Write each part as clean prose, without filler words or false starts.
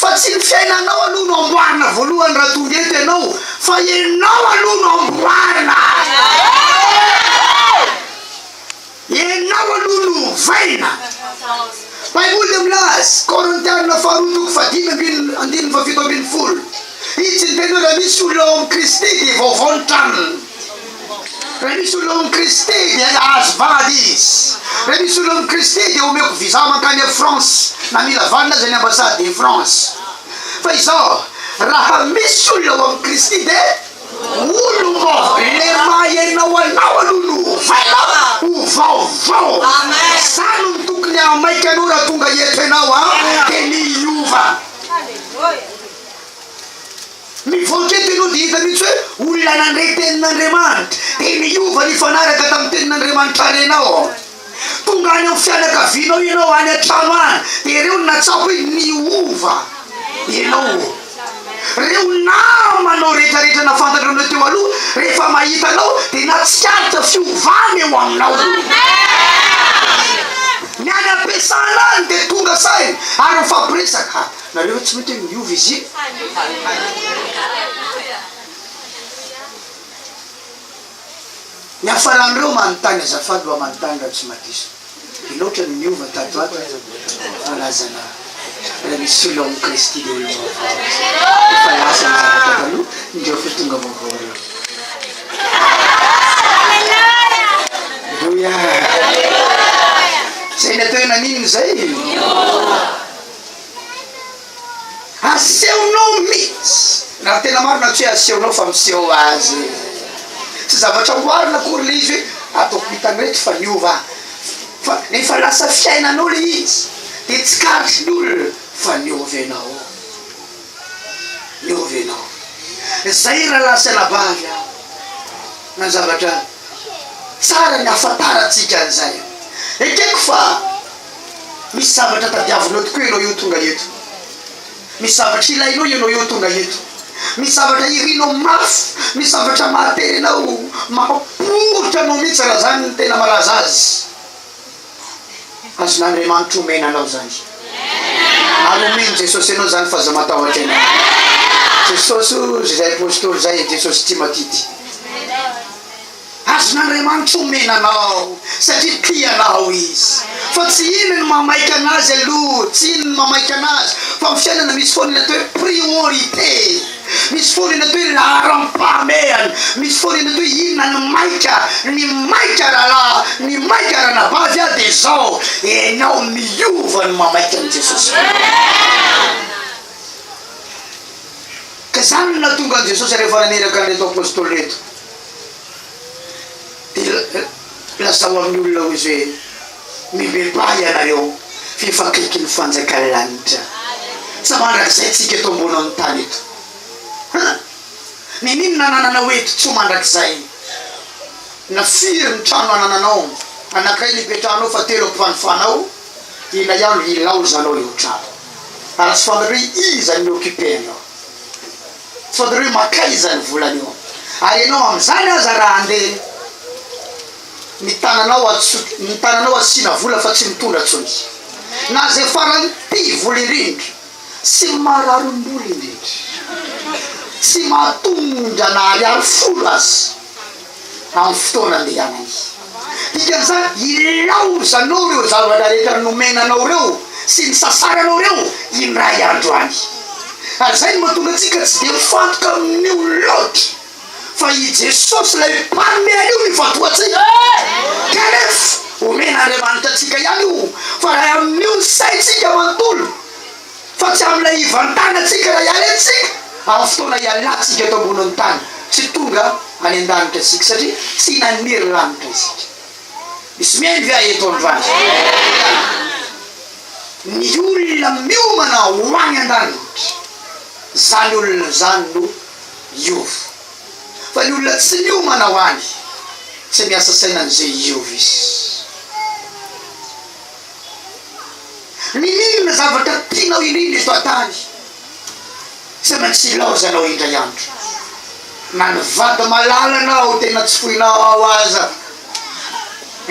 Fa tsy ny fiainanao aloha no amboarina voalohany raha tonga eto ianao fa ianao aloha no amboarina. Ianao aloha no ovaina. Baiboly dia milaza, Korintiana faharoa toko fahadimy ambin'ny andininy fahafito ambin'ny folo, Izy tsy niteny hoe raha misy olona ao amin'i Kristy dia vaovao ny tranony. Raha misy olona ao amin'i Kristy dia hahazo vady izy. Raha misy olona ao amin'i Kristy dia omeko visa mankany à France na mila vanona aza ny ambassade de France. Fa izao, raha misy olona ao amin'i Kristy dia olom-baovao. Le maha ianao anao aloha no ovaina ho vaovao. Zany no tokony hahamaika anao raha tonga eto ianao an, dia ny hiova. Mivoaka eto ianao dia hita mihitsy hoe olona nandre tenin'Andriamanitra dia niova nifanaraka tamin'ny tenin'Andriamanitra renao. Tonga any amin'ny fianakavianao ianao any an-trano any dia ireo no nahatsapa hoe niova ianao. Ireo namanao rehetrarehetra nahafantatrao anao teo aloha rehefa mahita anao dia nahatsikaritra fiovana eo aminao. Ny any am-piasana any dia tonga saina ary mifampiresaka. Nareo ve tsy mety hoe miova izy iny? Ny hafaran'ireo manontany azafady mba manontany raha tsy mahadiso. Dia loatra ny miova tato ato voalazana raha misy olona ao amin'i Kristy dia olom-baovao izy. Efa lasa ny zavatra taloha, indreo fa tonga vaovao ireo. Aleloia! Izay ny atao hoe naninona izay? Asehonao mihitsy. Raha ny tena marina tsy hoe asehonao fa miseho azy e. Tsy zavatra oharina akory ilay izy hoe ataoko hitan'ireto fa niova aho. Fa rehefa lasa fiainanao ilay izy dia tsikaritry ny olona fa niova ianao. Niova ianao. Izay rahalahy sy anabavy a. Na zavatra tsara ny ahafantarantsika an'izay. Ekeko fa. Misy zavatra tadiavinao tokoa ianao io tonga eto. Misy zavatra ilainao ianao io tonga eto. Misy zavatra irinao mafy, misy zavatra mahatery anao, mampaporitra anao mihitsy raha izany no tena malaza azy. Azon'Andriamanitra omena anao izany. Ary omen'i Jesosy anao izany fa aza matahotra ianao. Jesosy hozy izay apostoly izay, Jesosy tia matity. Azon'Andriamanitra omena anao satria tia anao Izy. Fa tsy iny no mahamaika an'Azy aloha, tsy iny no mahamaika an'Azy, fa amin'ny fiainana misy foana ilay atao hoe priorité, misy foana ilay atao hoe laharam-pahamehana, misy foana ilay atao hoe inona no maika, ny maika rahalahy, ny maika ranabavy ah dia izao, ianao miova no mahamaika an'i Jesosy. Ka izany no nahatonga an'i Jesosy rehefa naniraka an'ireto apostoly ireto. Dia lazao amin'ny olona hoy izy hoe, Mibebaha ianareo, fa efa akaiky ny fanjakan'ny lanitra. Tsy mandrakizay tsika eto ambonin'ny tany eto. Huh! Niniana anananao eto, tsy ho mandrakizay. Na firy ny trano anananao, anankiray ny ipetrahanao fa telo ampifanofanao, ilay andro hilaozanao io trano. Ary tsy fantatrao hoe iza no mi-occuper anao. Tsy fantatrao hoe mankaiza ny volan'io. Ary ianao amin'izany aza raha handeha, ny tananao atso- ny tananao asiana vola fa tsy mitondra tsony. Na izay farany tia vola indrindra sy mararim-bola indrindra, tsy mahatondra na ariary folo aza. amin'ny fotoana andehanany. Dikan'izany, ilaozanao ireo zavatra rehetra nomena anao ireo sy nisasaranao ireo indray andro any. Ary izay no mahatonga antsika tsy dia mifantoka amin'io loatra, fa i Jesosy ilay Mpanome an'io no ifantohantsika. Kanefa, omen'Andriamanitra antsika ihany io, fa raha amin'io ny saintsika manontolo, Fa tsy amin'ilay hivantanantsika raha hiala eto isika, amin'ny fotoana hialantsika eto ambonin'ny tany, tsy tonga any an-danitra isika, satria tsy naniry lanitra isika. Misy mihaino ve ahy eto androany? Ny olona miomana ho any an-danitra, izany olona izany no hiova. Fa ny olona tsy miomana ho any, tsy miasa saina an'izay hiova izy. N'inon'inona zavatra tianao indrindra eto an-tany, tsy maintsy ilaozanao indray andro. Na ny vady malalanao tena tsy foinao aza,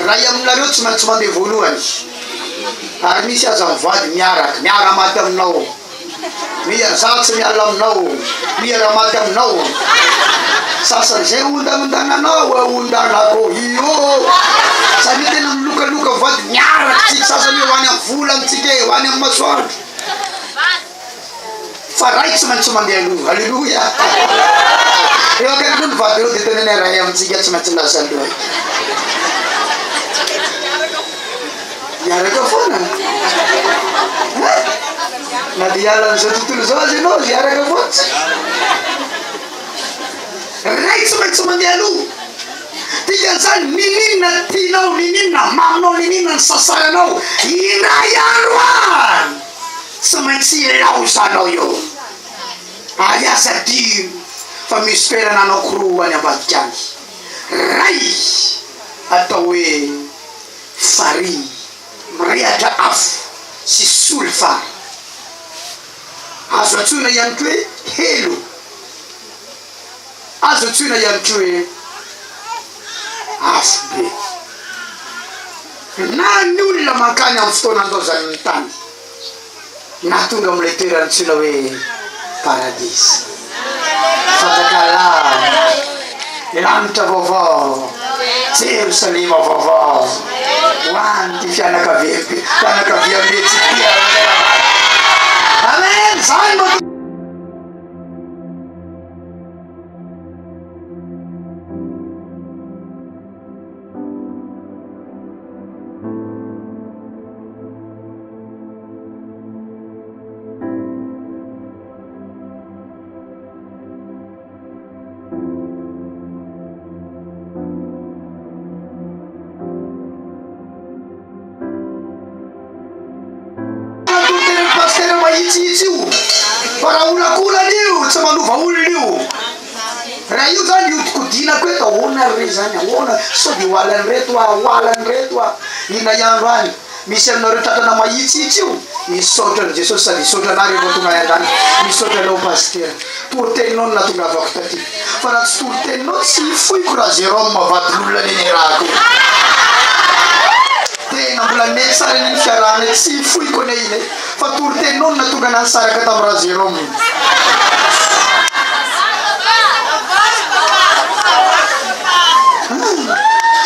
iray aminareo tsy maintsy mandeha voalohany. Ary misy aza mivady miaraka, miara-maty aminao. Mia za tsy miala aminao, miara maty aminao. Sasany zay ondanondananao aondanako io. Zany hoe tena milokaloka vady miaraka tsika sasany hoe ho any amin'ny volana tsika e, ho any amin'ny masoandro. Fa ray tsy maintsy mandeha aloha. Aleloia. Eo akaiky koa ny vady eo dia teneno hoe ray amintsika tsy maintsy lasa aloha. Hiaraka foana. Hein? Na dia hiala an'izao tontolo izao aza ianao, hiaraka foana tsika. Ray tsy maintsy mandeha aloha. Dikan'izany, n'ininona tianao, n'ininona maminao, n'ininona nisasaranao, indray andro any, tsy maintsy hilaozanao eo. Ary aza adino fa misy toerana anankiroa any ambadika any. Ray atao hoe farihy mirehatra afo sy solifara. Azo antsoina ihany koa hoe helo. Azo antsoina ihany koa hoe afobe. Na ny olona mankany amin'ny fotoana andaozany ny tany, na tonga amin'ilay toerana antsoina hoe paradisa. Fanjakalahy, lanitra vaovao, Jerosalema vaovao, ho an'ity fianakaviambe, fianakaviambe tsy tia. Amen, zany no Toriteny pasitera mahitsihitsy io fa raha olakolana io tsy manova olona io. Raha io zany hiodikodinako eto ahoana ry re zany ahoana sao dia ho alan'ireto aho ho alan'ireto aho inona ihany any misy aminareo tratrana mahitsihitsy io misaotra an'i Jesosy sady hisaotra anah rehefa tonga any an-danitra misaotra anao pasitera toriteninao no nahatongavako taty fa raha tsy toriteninao tsy foiko raha Jerome vadin'olona nenirako Tena mbola nety tsara anie ny fiarahana e, tsy foiko anie iny e, fa toriteninao no nahatonga anah nisaraka tamin'i Ra-Jerome.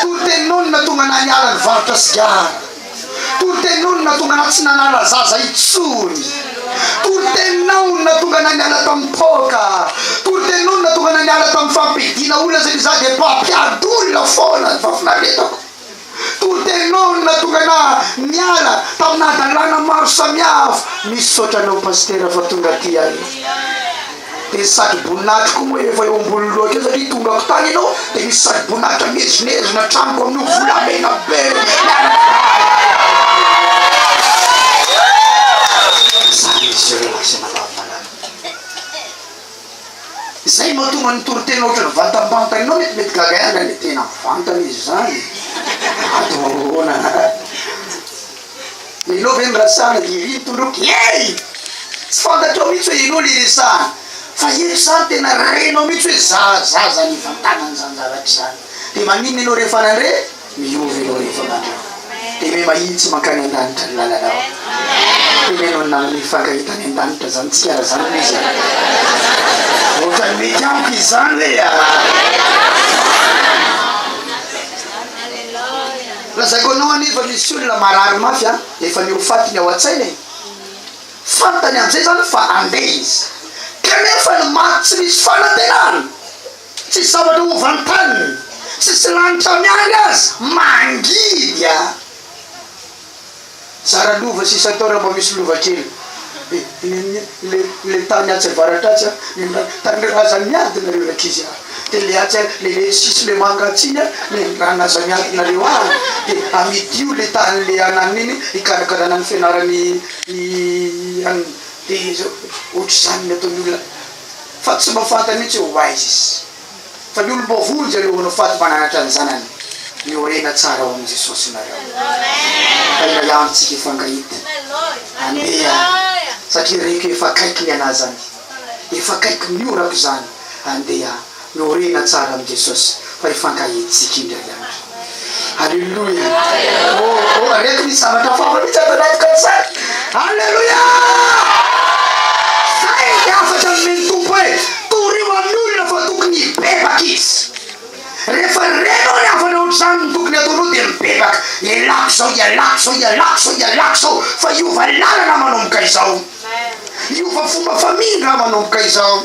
Toriteninao no nahatonga anah niala nivarotra sigara. Toriteninao no nahatonga anah tsy nanala zaza intsony. Toriteninao no nahatonga anah niala tamin'ny toaka. Toriteninao no nahatonga anah niala tamin'ny fampidina olona satria za dia mpampiady olona foana ny fahafinaretako. Toriteninao no nahatonga anah niala tamina hadalana maro samihafa. Misaotra anao Pasitera fa tonga aty aho. Dia ny satroboninahitro koa moa efa eo ambony lohako eo satria tongako tany ianao dia misy satroboninahitra miezinezina tranoko amin'io volamena be Zany izy ireo lahy sy anabavy malala. Izay mahatonga ny toriteny ohatran'ny vantambantany enao mety mety gaga ihany raha le tena mivantana izy izany atao ahoana Enao ve ny rasana dia ery ny tondroko hey! Tsy fantatrao mihitsy hoe enao le resahana fa eto izany tena renao mihitsy hoe za zaza nivantanana izany zavatra izany dia maninona enao rehefa nandre Miova ianao rehefa mandre. Dia miha mahitsy mankany an-danitra ny lalanao. Teneno ny namana hifankahita any an-danitra zany tsika raha zany no izy a. Ohatran'ny mety amiko izy zany hoe a. Lazaiko anao anie fa misy olona marary mafy a, efa ny ho faty ny ao an-tsaina e. Fantany amin'izay zany fa handeha izy. Kanefa ny maty tsy misy fanantenana. Tsisy zavatra ho vantaniny, tsisy lanitra miandry azy, mangidy a! Zara lova sisa atao raha mba misy lova kely. Le le le tany atsy avaratra atsy a, le tany aza miady nareo rankizy a! De le atsy a, le le sisy le manga atsy iny a, le rano aza miady nareo a! De amidio le tany le ananona iny hikarakarana ny fianaran'i i anona. De zao, ohatr'izany ny ataon'ny olona. Fa tsy mba fantany mihitsy hoe ho aiza izy. Fa ny olom-boavonjy aloha no faty mananatra ny zanany. Miorena tsara ao amin'i Jesosy nareo. Fa indray andro tsika hifankahita. Andeha satria reko efa akaiky ny anah zany. Efa akaiky ny orako izany. Andeha miorena tsara amin'i Jesosy fa hifankahita tsika indray andro. Alléluia. Oh, oh, reko misy zavatra hafahafa mihitsy ato anatiko ato zany. Alléluia! izao, ialako izao, ialako izao, ialako izao, fa hiova lalana manomboka izao. Hiova fomba famindra manomboka izao.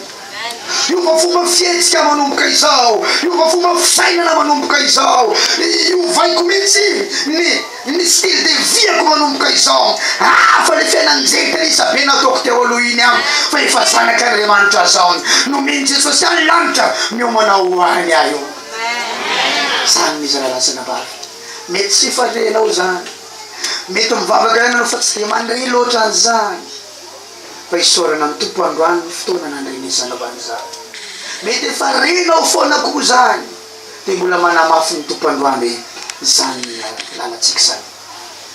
Hiova fomba fihetsika manomboka izao. Hiova fomba fisainana manomboka izao. Hiovaiko mihitsy ny ny style de vie-ko manomboka izao. Hafa le fiainan'ny jentilisa be nataoko teo aloha iny aho fa efa zanak'Andriamanitra zao. Nomen'i Jesosy ahy ny lanitra, miomana ho any aho io. Zany misy rahalahy sy anabavy. Mety tsy farenao zany. Mety mivavaka ihany ianao fa tsy dia mandre loatra an'izany. Fa isaorana ny Tompo androany ny fotoana nandrenesanao an'izany. Mety efa renao foana koa izany, dia mbola manamafy ny Tompo androany hoe izany ny lalantsika izany.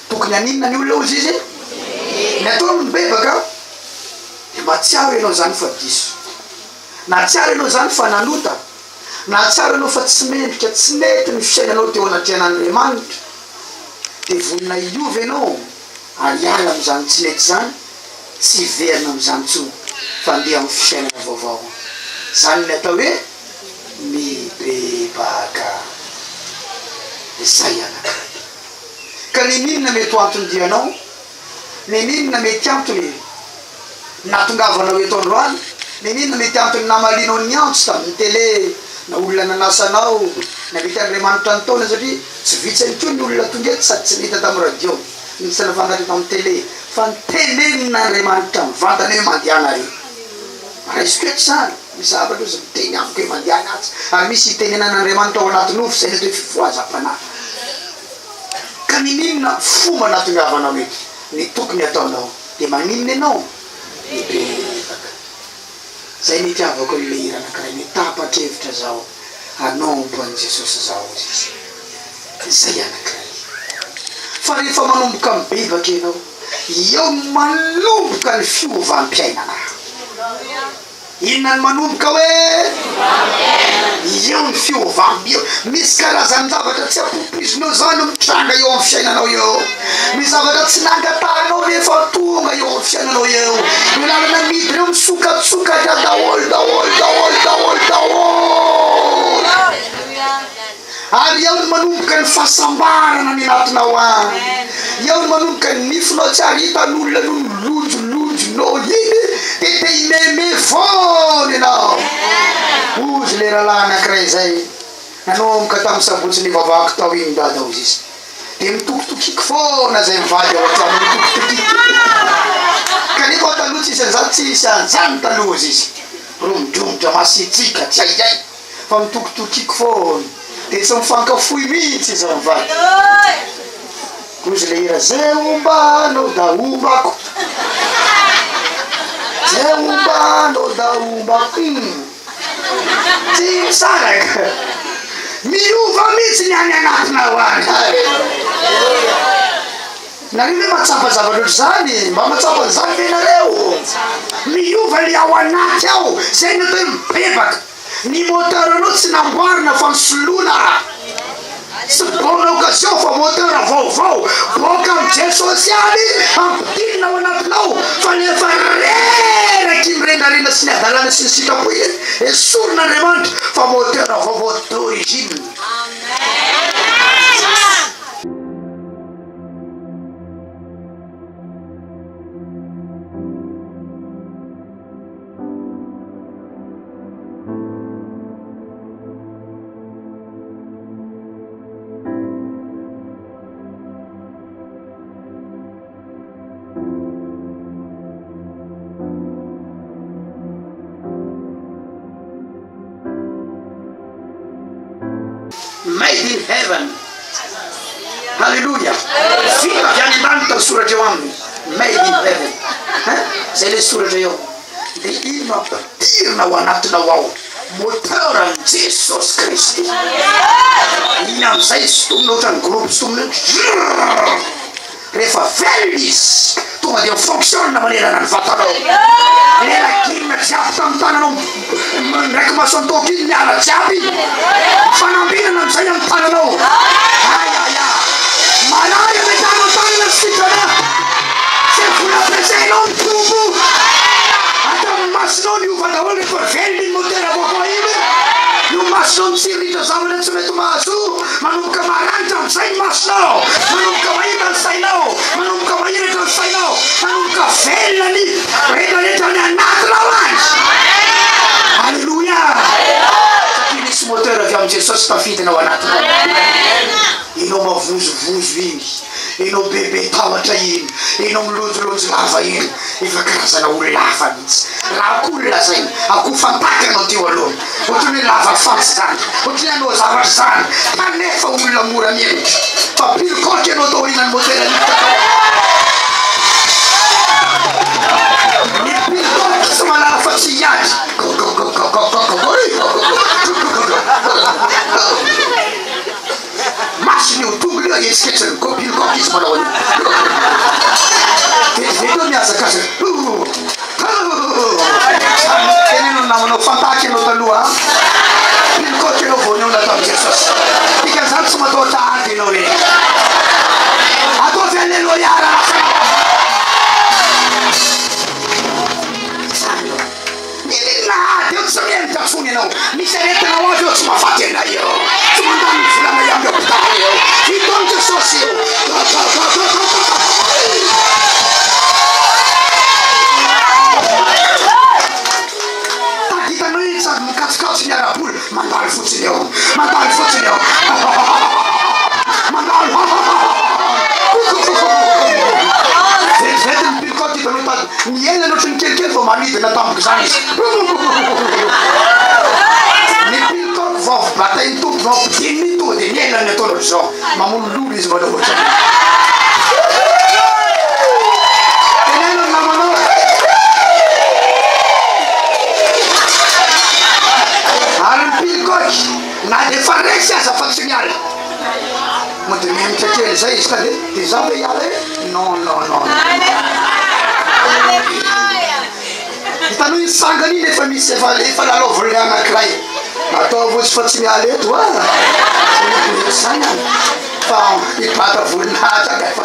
Tokony haninona ny olona hozy izy? Ny ataony mibebaka dia mahatsiaro ianao izany fa diso. Nahatsiaro ianao izany fa nanota. Nahatsiaro ianao fa tsy mendrika, tsy nety ny fiainanao teo anatrehan'Andriamanitra. Dia vonona hiova ianao. ary hiala amin'izany tsy mety izany, tsy hiverina amin'izany intsony fa handeha amin'ny fiainana vaovao. Izany ny atao hoe mibebaka. Izay anankiray. Ka n'inon'inona mety ho anton-dianao, n'inon'inona mety antony nahatongavanao eto androany, n'inon'inona mety antony namalianao ny antso tamin'ny tele, na olona nanasa anao, na mety Andriamanitra nitaona satria tsy vitsy ihany koa ny olona tonga eto sady tsy nahita tamin'ny radio. Ny tsy nafantatra tamin'ny tele fa notenenin'Andriamanitra mivantana hoe mandehana ary. Raisiko eto izany, misy zavatra ozy miteny amiko hoe mandehana atsy, ary misy itenenan'Andriamanitra ao anaty nofy, izay ny atao hoe fifohazam-panahy. Ka niniana fomba nahatongavanao eto, ny tokony hataonao dia maninona ianao? Mibebaka. Zay no itiavako an'ilay hira anankiray hoe tapa-kevitra zaho hanompo an'i Jesosy zaho hozy izy. Zay anankiray. Fa rehefa manomboka mibebaka ianao, eo no manomboka ny fiovam-piainana. Inona no manomboka hoe? Eo ny fiovam, eo. Misy karazan-javatra tsy ampoipoizinao zany mitranga eo amin'ny fiainanao eo. Misy zavatra tsy nangatahanao nefa tonga eo amin'ny fiainanao eo. Ireo lalana mihidy ireo misokatsokatra daholo daholo daholo daholo daholo. Ary eo no manomboka ny fahasambarana any anatinao any. Eo no manomboka ny nifinao tsy ary hitan'olona noho ny lojolojonao iny dia te himeme foana ianao. Hozy ilay rahalahy anankiray izay nanomboka tamin'ny sabotsy nivavahako tao iny dada hozy izy. Dia mitokitokiko foana zay mivady ao an-trano mitokitokiko. Kanefa aho taloha tsisy an'izany, tsisy an'izany taloha hozy izy. Romodromotra, masiatsiaka, tsy haihay fa mitokitokiko foana. Dia tsy mifankafoy mihitsy izy mivady. Hozy ilay hira, Zay ombanao da ombako. Zay ombanao da ombako. Hum. Tsy misaraka. Miova mihitsy ny any anatinao any. Nareo ve mahatsapa zavatra ohatr'izany? Mba mahatsapa an'izany ve nareo? Miova le ao anaty ao. Zay no atao hoe mibebaka. Ny moteur anao tsy namboarina fa nosoloina. Tsy bonne occasion fa moteur vaovao boaka amin'i Jesosy ihany ampidirina ao anatinao fa le efa reraky ny rendrarendra sy ny hadalana sy ny sitrapo iny esorin'Andriamanitra fa moteur vaovao d'origine. Made in heaven. Haleloia. Vita avy any an-danitra ny soratra eo aminy. Made in heaven. Hein? Zay le soratra eo. Dia iny no ampidirina ao anatinao ao. Moteur an'i Jesosy Kristy. Iny amin'izay sintomina ohatran'ny groupe sintomina iny. Zrrr. Rehefa velona izy, tonga dia mi-fonctionne manerana ny vatanao. Ilay ragina jiaby tamin'ny tananao ndraiky mason-toaka iny miala jiaby iny. Fanambinana amin'izay amin'ny tananao. Ay ay ay. Marary ametrahanao tanana sitrana. Izay vola ampiasainao mitombo. Hatramin'ny masonao niova daholo rehefa velona iny motera vaovao iny. Io masonao mitsiriritra zavatra tsy mety mahazo. Manomboka maranitra amin'izay ny masonao. Manomboka mahita ny sainao, manomboka mahiratra ny sainao, manomboka velona ny rehetrarehetra any anatinao any. Aleloia! Satria misy moteur avy amin'i Jesosy tafidina ao anatinao. Enao mavozovozo iny, enao bebe tahotra iny, enao milonjilonjy lava iny, efa karazana olona hafa mihitsy. Raha akoho no lazaina, akoho fantaka anao teo aloha. Ohatran'ny hoe lava fantsy zany, ohatran'ny hoe hanao zavatra zany, kanefa olona mora mihemotra. Fa pilokôky ianao tao aorianan'ny motera niditra tao. Ny pilokôky tsy mahalala fa tsy hiady. Masina io tongony io ahetsiketsiny ko pilokôky izy manao an'io. Vetivety eo mihazakazaka. Zany teneno ny namanao fantako ianao taloha an. Pilokôky ianao vao nihaona tamin'i Jesosy. Dikan'izany tsy matahotra ady ianao e. Ataovy aleloia raha lasa Zany eo. N'inon'inona ady eo tsy mihemotra tsony ianao. Misy aretina ho avy eo tsy mahafaty anay eo. Tsy mandany ny volanay amin'ny hopitaly eo. Vitaon'i Jesosy io. Taditanao iny sady mikatsokatso ny ara-bola. Mandalo fotsiny eo. Mandalo fotsiny eo. Mandalo. Vetivety ny pilokao hitanao tady Mihelina ohatran'ny kelikely vao manidina tampoka izany izy. Ny pilokao vao avy batain'ny tompo vao ampidininy iny tonga dia mihelina ny ataony ohatr'izao. Mamono lolo izy manao ohatran'io. Teneno ny namanao. Ary ny pilokao na dia efa resy aza fa tsy miala. Mody mihemotra kely izay izy ka dia dia izaho ve hiala e? Non non non. Hitanao iny sangany iny efa misy efa efa lalaovin'ilay anankiray. Ataovy ozy fa tsy miala eto a. Tsy miala eto izany an. Fa hibata voninahitra ka efa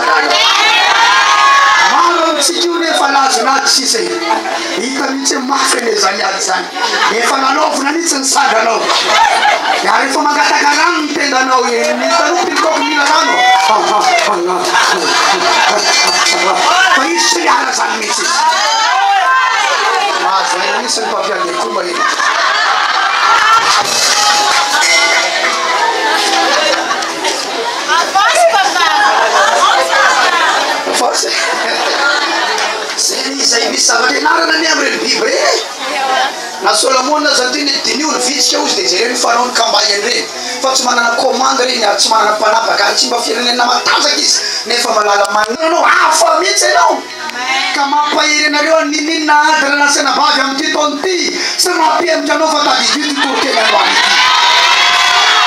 Maro amintsika io rehefa lazon'ady sisa e. Hita mihitsy hoe mafy anie izany ady izany. Efa lalaovina mihitsy ny sanganao. Ary efa mangataka rano ny tendanao. Hitanao pilokoko mila rano. Fa izy tsy miala izany mihitsy izy. Mahazo aina mihitsy ny mpampiady akoho mahita. Avance papa! Avance papa! Avance! Zay izay misy zavatra ianarana anie amin'ireny biby ireny e! Na Solomona aza niteny hoe diniho ny vitsika hozy dia jereo ny fanaony ka mba endrey fa tsy manana commande ireny ary tsy manana mpanapaka ary tsy mba firenena matanjaka izy nefa malala manana anao hafa mihitsy ianao ka mampahery anareo aho niniana ady raha nasaina vavy amin'ity taona ity tsy mampihemotra anao fa tadidio ity toriteny androany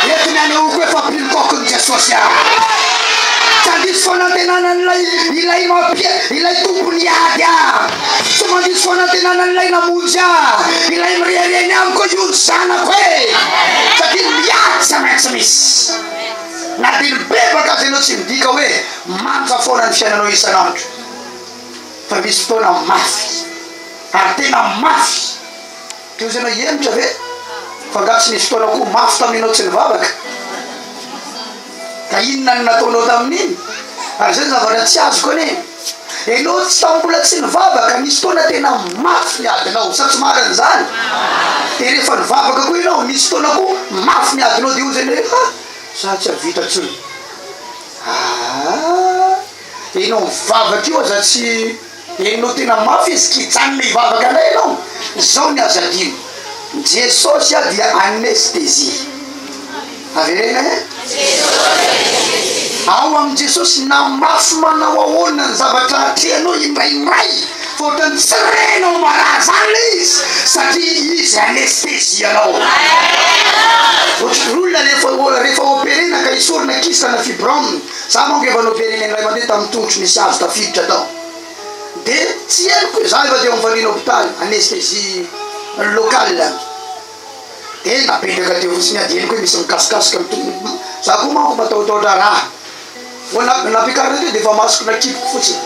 ity eto ny anehoako hoe fa pilokôkin'i Jesosy aho tsy handiso fanantenana an'ilay ilay mampia ilay tompon'ny ady aho tsy mandiso fanantenana an'ilay namonjy ahy ilay mirehareha ny amiko io ny zanako e satria ny miady tsy maintsy misy na dia mibebaka aza ianao tsy midika hoe manja foana ny fiainanao isan'andro fa misy fotoana mafy ary tena mafy Toy izay nahemotra ve? Fa angaha tsy nisy fotoana koa mafy tamin'ianao tsy nivavaka? Ka inona no nataonao tamin'iny? Ary izay ny zavatra tsy azoko anie. Ianao tsy tamin'ny mbola tsy nivavaka, nisy fotoana tena mafy ny adinao, sa tsy marina izany? Dia rehefa nivavaka koa ianao, nisy fotoana koa mafy ny adinao, dia hoy izy hoe, ha, za tsy hahavita intsony. Aa, ianao mivavaka io aza tsy. Henonao tena mafy izy kijanona hivavaka indray ianao? Zao ny azo adino, Jesosy dia anesthésie. Avereno eh? Ao amin'i Jesosy na mafy manao ahoana ny zavatra atrehanao indraindray fa ohatran'ny tsy renao marary zany le izy satria izy anesthésie anao. Ohatry ny olona rehefa rehefa operena ka esorina kyste na fibrome Za manko efa noperena indray mandeha tamin'ny tongotro nisy hazo tafiditra tao de tsy henoko e, za efa teo amin'ny fandriana hopitaly, anesthésie locale, de napetraka teo fotsiny aho de henoko hoe misy mikasokasoka ny tongotro, za koa manko matahotahotra rà, vao nampiakarina teo de efa masoko nakipiko fotsiny,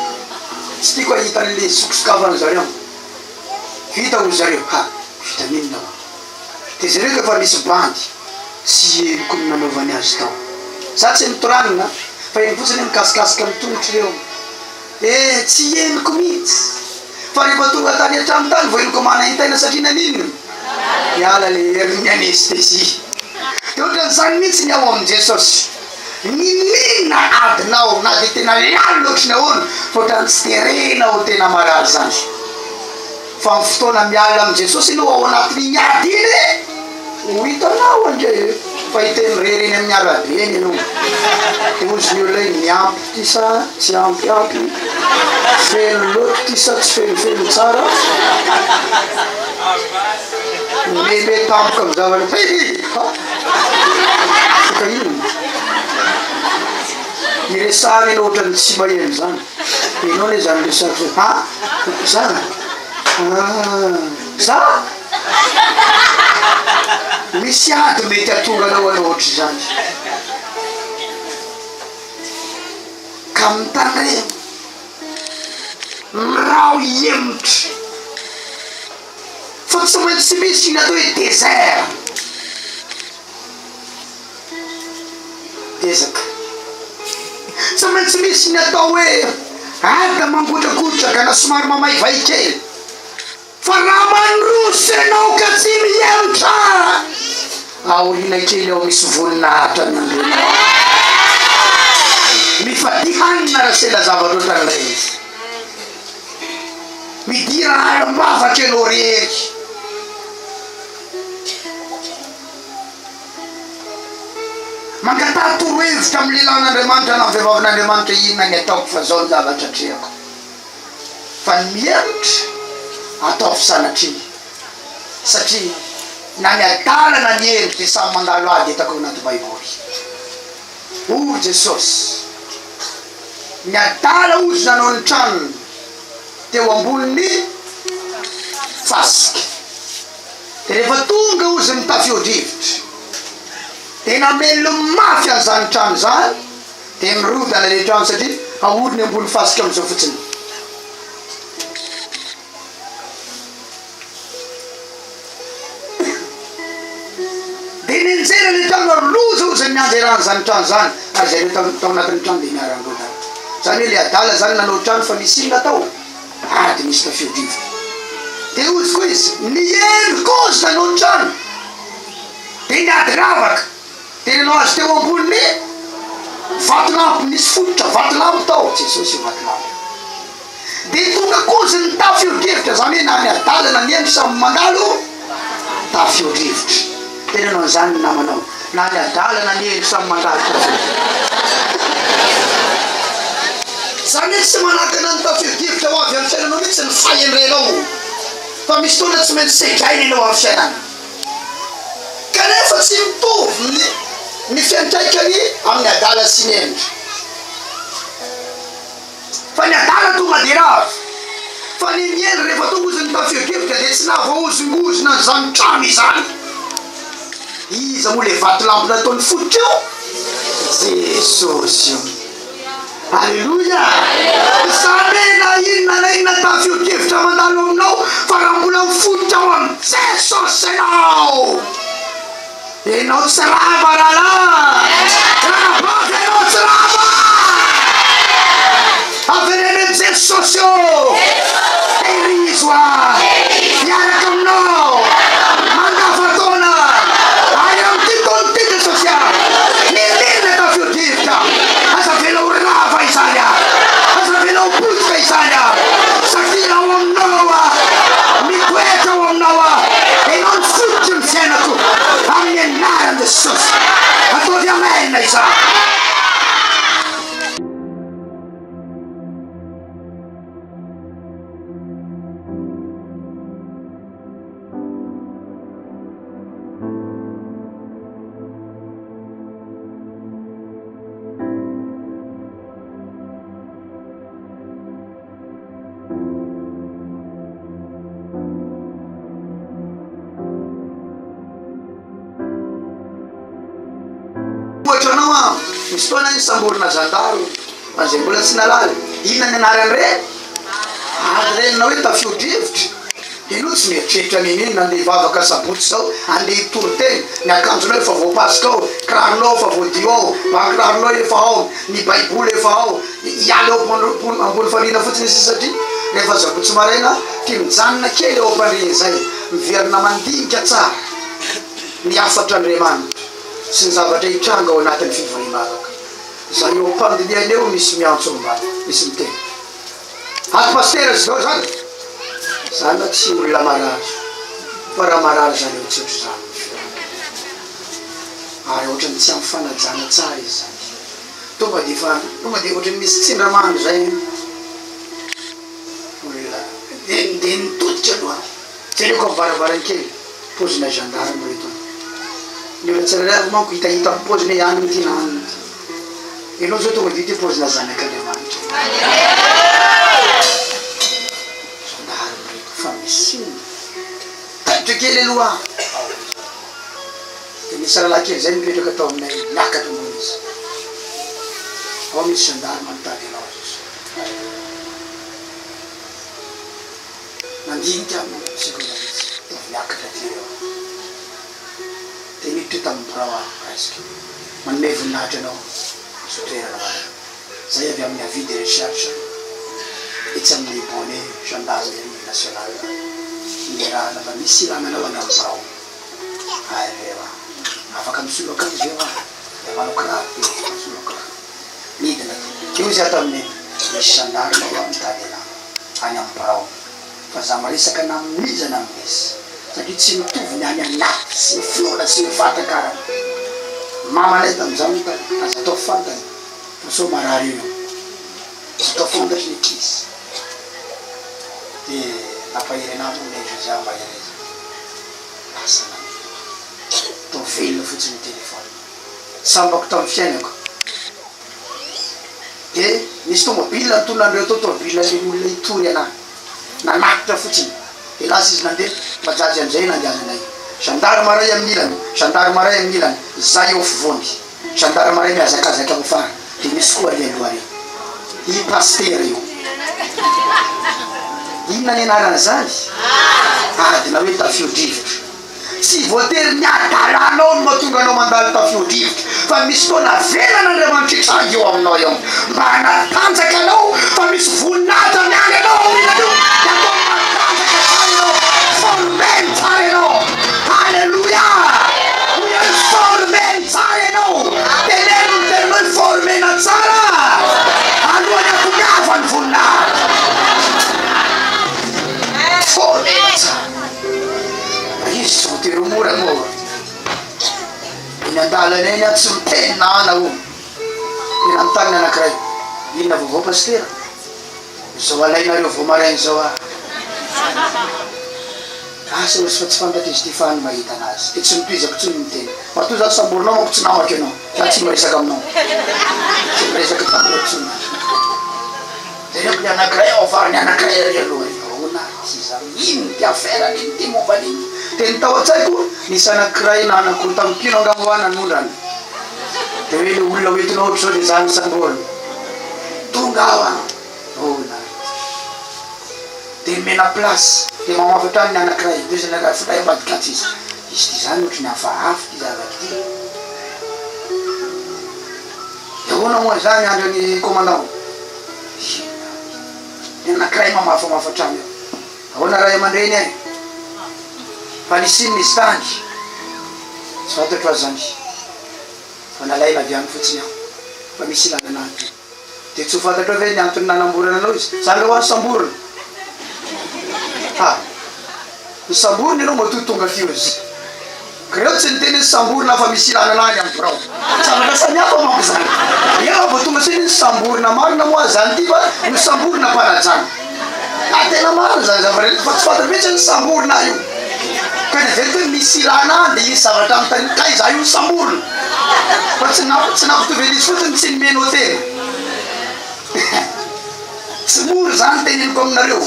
tsy tiako hahita an'le sokosokafana zareo, vita hoy zareo, ha vita n'inona hoa. Dia jereo ka fa nisy bandy tsy henoko ny nanaovany azy tao. Za tsy nitoranina. Fa eny fotsiny hoe mikasikasika amin'ny tongotro ireo. Eh, tsy henoko mihitsy. Fa rehefa tonga tany an-trano tany vao henoko manaintaina satria naninona? Niala le herin'ny anesthésie. Dia ohatran'izany mihitsy ny ao amin'i Jesosy. N'inon'inona adinao na dia tena lalina ohatry ny ahoana fa ohatran'ny tsy terena ho tena marary izany. Fa amin'ny fotoana mialina amin'i Jesosy ianao ao anatin'iny ady iny, ho hitanao ange e, fa hiteny irery eny amin'ny arabe eny ianao. Dia hozy ny olona hoe niampy ity sa tsy ampiampy, feno loatra ity sa tsy fenofeno tsara. Meme tampoka amin'ny zavatra, hi hi ha! Ka inona? Iresahana ianao ohatran'ny tsy maheno izany. Ianao anie izany resako izany. Ha? Za? Ah, za? Misy ady mety hahatonga anao hanao ohatr'izany. Ka mitandrema. Mirao hihemotra. Fa tsy maintsy misy ny atao hoe désert. Ezaka. Tsy maintsy misy ny atao hoe ady mangotrakotraka na somary mamaivay kely. Fa raha mandroso ianao ka tsy mihemotra, aoriana kely ao misy voninahitra miandry anao. Mifadia hanina raha sendra zavatra ohatran'ireny. Midira alim-bavaka ianao rery. Mangataha torohevitra amin'ny lehilahin'Andriamanitra na amin'ny vehivavin'Andriamanitra inona ny ataoko fa zao ny zavatra atrehako. Fa ny mihemotra ataovy sanatria satria na ny adala na ny hendry dia samy mandalo ady hitako ao anaty baiboly. Hoy Jesosy, ny adala hozy nanao ny tranony teo ambonin'ny fasika. Dia rehefa tonga ozy ny tafio-drivotra, dia namelona mafy an'izany trano izany, dia nirodana ilay trano satria aoriny ambony fasika amin'izao fotsiny. Dia nianjera ilay trano ary loza ozy ny nianjeran'izany trano izany, ary zareo tao anatin'ny trano dia niara-nirodana. Izany hoe ilay adala izany nanao trano fa nisy inona tao? Ady misy tafio-drivotra. Dia hozy koa izy, Niely koa izy nanao trano, dia niady lavaka, dia nanao azy teo ambonin'ny vatolampy, nisy fototra vatolampy tao, Jesosy io vatolampy io. Dia tonga koa izy ny tafio-drivotra, izany hoe na ny adala na ny hendry samy mandalo tafio-drivotra. Teneno an'izany ny namanao, na ny adala na ny hendry samy mandalo tafio-drivotra. Izany hoe tsy manakana ny tafio-drivotra ho avy amin'ny fiainanao mihitsy ny fahendrenao, fa misy fotoana tsy maintsy sedraina ianao amin'ny fiainana. Kanefa tsy mitovy ny ny fiantraikany amin'ny adala sy ny hendry. Fa ny adala tonga dia rava. Fa ny miely rehefa tonga ozy ny tafio-drivotra dia tsy nahavoahozongozona an'izany trano izany. Iza moa ilay vatolampy nataony fototra io? Jesosy io. Aleloia! Izany hoe na inona na inona tafio-drivotra mandalo aminao fa raha mbola mifototra ao amin'i Jesosy ianao, Enao tsy rava rahalahy! Ranabavy enao tsy rava! Avereno eny Jesosy ô! Tehirizo ahy hiaraka aminao mandavantaona ary amin'ity taona ity Jesosy ah! N'inon'inona tafio-drivotra, aza avela ho rava izany ah! Aza avela ho potika izany ah! Satria ao aminao aho, mitoetra ao aminao aho, Ianao no fototry ny fiainako, amin'ny anaran'i Jesosy. Ataovy amen izany. Ohatra anao an, misy fotoana iny samborina zandary fa zay mbola tsy nalala, inona ny anaran'ireny? Ady ireny na hoe tafio-drivotra. Ianao tsy mieritreritra n'inon'inona, andeha hivavaka sabotsy izao, andeha hitory teny, ny akanjonao efa voapasoka ao, kiraronao efa voadio ao, ba-kiraronao efa ao, ny baiboly efa ao, hiala eo ambony fandriana fotsiny sisa satria rehefa sabotsy maraina tia mijanona kely eo am-pandriana izay, miverina mandinika tsara ny hafatr'Andriamanitra sy ny zavatra hitranga ao anatin'ny fivoriam-bavaka. Izany eo am-pandinihana eo misy miantso ambany, misy miteny. Ato pasitera zao zany zana tsy olona marary fa raha marary zany eo tsy otrzany ny feony ary otrany tsy ampy fanajana tsara izy zany tonga de efa tonga de otrany misy tsindramandry zay olona de de nitodika aloha jereko am varavaran-kely pozina gendarme reto an ny olona tsirairay avy manko hitahita am poziny hoe any ity na any ity. Ianao zao tonga dia ity paozina zanak'Andriamanitra. Gendarme reto fa misy inona? Taitra kely aloha aho. Dia nisy rahalahy kely zay nipetraka tao aminay, niakatra ambony izy. Ao misy gendarme mitady anao izy. Nandinika aho seconde vitsy dia avy niakatra aty eo aho. Dia niditra tamin'ny birao aho, raisiko. Manome voninahitra anao izao toerana ho anao. Izay avy amin'ny avis de recherche etsy amin'ny bonnet gendarmerie nationale niarahana fa misy ilana anao any amin'ny birao. Hay ve wa. Afaka misolo akanjo ve wa? Dia manao kiraro dia misolo kiraro. Midina dia hoy izaho tamin'i Neny, misy gendarme wa mitady anah any amin'ny birao. Fa za miresaka na amin'iza na amin'iza satria tsy mitovy ny any anaty sy ny finoana sy ny fahatakarana. Mamanay tamin'izany no tany, aza atao fantany fa sao marary eo io. Aza atao fantatry ny ankizy. Dia nampahery anah moa ilay José mba hereza. Lasa nandeha. Tao velona fotsiny ny téléphone. Sambako tamin'ny fiainako. Dia nisy tomobile nitondra an'ireo tao, tomobile ilay olona hitory anah. Nanatitra fotsiny. Dia lasa izy nandeha, bajaj amin'izay nandehananay. Gendarme iray amin'ny ilany, gendarme iray amin'ny ilany, izaho eo afovoany. Gendarme iray mihazakazaka ao afara, dia misy koa ary aloha ary. I Pasitera io. Inona ny anaran'izany? Ady na hoe tafio-drivotra. Tsy voatery ny hadalanao no mahatonga anao mandalo tafio-drivotra, fa misy fotoana avelan'Andriamanitra hitranga eo aminao eo mba hanatanjaka anao, fa misy voninahitra miandry anao aorianan'io, dia ataony matanjaka tsara ianao, formeny tsara ianao. Aleloia! Hoy aho hoe formeny tsara ianao. Teneno ny tenanao hoe formena tsara alohan'ny hahatongavan'ny voninahitra. Formena tsara. Fa izy tsy voatery ho mora moa. Eny an-dalana eny aho tsy miteny na ana o. Dia nanontany ny anankiray, inona vaovao pasitera? Izao alainareo vao maraina izao aho. Asa ozy fa tsy fantatro izy ity fa any mahita anazy. Dia tsy notohizako intsony ny teny. Matoa za samborinao manko tsy namako ianao. Za tsy miresaka aminao. Tsy miresaka taminao intsony. Jereko ny anakiray ao afara ny anakiray ary aloha ry ahoana ary ty zany inn ty affaire an'iny ty momba an'iny de ny tao an-tsaiko nisy anakiray nanako tamin'ny mpino angamba hoa nanondrana de hoe le olona hoentinao ohatr'izao de za no samborina tonga aho an ahoana ary ty de nomena place de mamafa hatrany ny anakiray de izy nangaly finday ambadika atsy izy izy ty zany ohatry ny hafahafa ty zavatra ty De ahoana moa izany andry ny commandant? Inona ny anakiray mamafamafa hatrany eo. Ahoana ray aman-dreny eh? Fa nisy inona izy tany? Tsy fantatro aza zany. Fa nalaina avy any fotsiny aho. Fa misy ilana anah aty. Dia tsy ho fantatrao ve ny antony nanamborana anao izy? Za nga hoa nosamborina? Ha! Nosamborina ianao matoa tonga aty ozy. Reo tsy niteny hoe samborina fa misy ilana anah any amin'ny birao. Zavatra samihafa manko zany. Eo vao tonga saina hoe samborina marina moa zany ty fa nosamborina am-panajana. Ah tena marina zany zavatra rehetra fa tsy fantatro mihitsy hoe nosamborina aho io. Ka ny heveriko hoe misy ilana ahy dia hisy zavatra anontaniana kay za io nosamborina. Fa tsy namp- tsy nampitovy an'izy fotsiny tsy nomeno-tena. Tsy mora zany teneniko aminareo.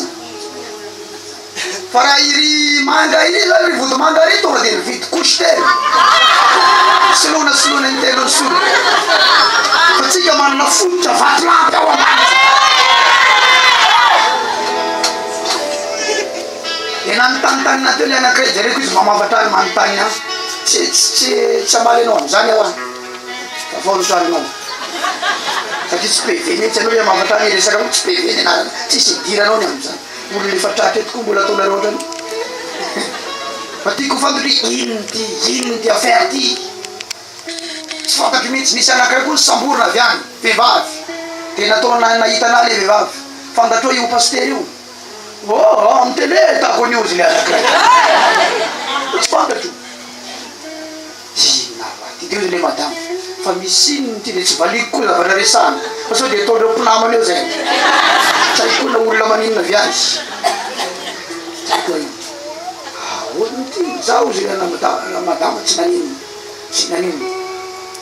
Fa raha iry manga iry zany ry vodimanga ry tonga dia mividy couche telo soloina soloina intelo ny solo fa tsika manana fototra vatolampy ao ambany dia nanontany teo le anankiray, jereko izy mamafatra ahy manontany ahy. Tsy tsy tsy tsy hamaly anao amin'izany aho an. Fa vao ny tranonao. Satria tsy PV mihitsy ianao hoe mamafatra ahy hiresaka amiko, tsy PV ny anarana. Tsisy idiranao ny amin'izany. Olona efa tratra eto koa mbola ataonareo ohatran'ny. Fa tiako ho fantatra hoe inona ity, inona ity affaire ity. Tsy fantatro mihitsy. Nisy anankiray koa nosamborina avy any, vehivavy. Dia natao nahita anah ilay vehivavy. Fantatrao io pasitera io? Oh, amin'ny télé ahitako an'io hozy ilay anankiray. Tsy fantatro. Inona raha ity? Dia hozy ilay madama, fa misy inona ity? Dia tsy valiako koa zavatra resahana. Fa sao dia ataon'ireo mpinamana eo izay. Tsy haiko koa na olona maninona avy any. Tsy haiko hoe ahoana ity? Izaho hozy ilay madama tsy naninona. Tsy naninona.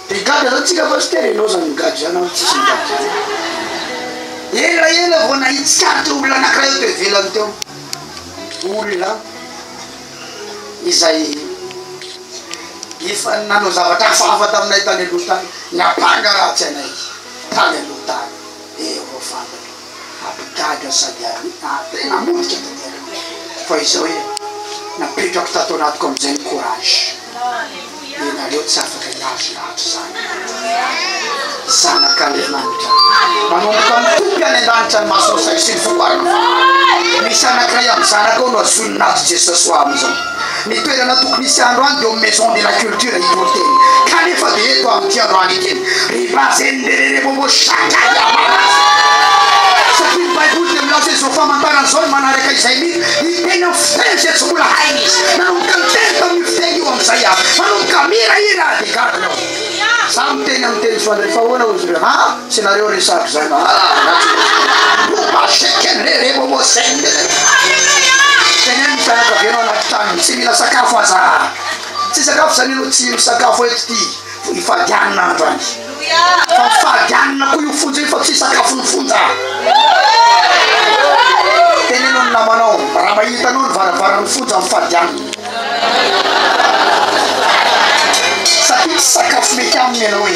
Dia gadra zany tsika pasitera, enao zany migadra zany aho tsisy migadra zany. Ela ela vao nahitsikaritra olona anakiray aho teo ivelany teo. Olona izay efa nanao zavatra hafahafa taminay tany aloha tany, niampanga ratsy anay tany aloha tany. Eo vao fantatro. Hampigadra sady tena hamotika tanteraka. Fa izao e, napetrako tato anatiko amin'izay ny courage. Ianareo tsy afaka hihazona hatrizany. Zanak'Andriamanitra. Manomboka mitopy any an-danitra ny mason'ny saiko sy ny foko ary ny fanahiko. Misy anankiray amin'ny zanakao no hazonin'ny ato Jesosy ho amin'izao. Ny toerana tokony hisy androany dia ao amin'ny Maison de la Culture Ivoteny. Kanefa dia eto amin'ity androany ity. Ribazendererebobo shakayababas. Satria ny Baiboly dia milaza hoe izao famantarana izao no manaraka izay mino, hiteny amin'ny fiteny izay tsy mbola hainy izy. Nanomboka niteny tamin'io fiteny io amin'izay aho. Nanomboka mihirahira aho dia gaga aho. Za miteny amin'ny teny soandria fa ahoana hozy ireo? Ha? Tsy nareo resako izany. Ah, ratsy Boba shekenderebobo sendere. Teneno ny fianakavianao anaty tranony, tsy mila sakafo aza. Tsy sakafo izany ianao, tsy misakafo eto ity. Hifady hanina androany. Fa mifady hanina koa io fonja io fa tsy sakafon'ny fonja. Teneno ny namanao, raha mahita anao ny varavaran'ny fonja mifady hanina. Satria tsy sakafo mety aminy ianao e.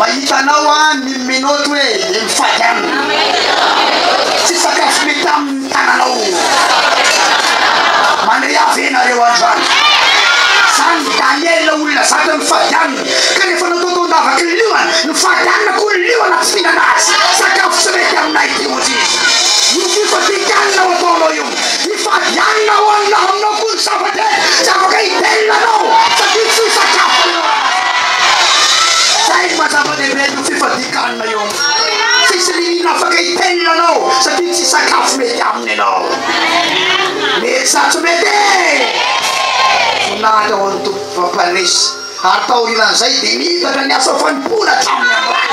Mahita anao an ny menotte hoe dia mifady hanina. Tsy sakafo mety aminy ny tananao. Mandre ahy ve nareo androany? Zany Daniel olona zatra mifady hanina ka rehefa natao tao an-davaky ny liona, nifady hanina koa ny liona tsy mihinana azy. Sakafo tsy mety aminay ity hozy izy. Io fifadian-kanina ho ataonao io. Hifady hanina ho an'ny lahaminao koa ny zavatra e! Tsy afaka hitelina anao satria tsy sakafo io. Zay no maha zava-dehibe an'io fifadian-kanina io. Tsisy ririnina afaka hitelina anao satria tsy sakafo mety aminy ianao. Mety sa tsy mety e! Voninahitra ho an'ny Tompo fa mpanesy. Ary taorianan'izay dia nitatra ny asa fanompoana hatramin'ny androany.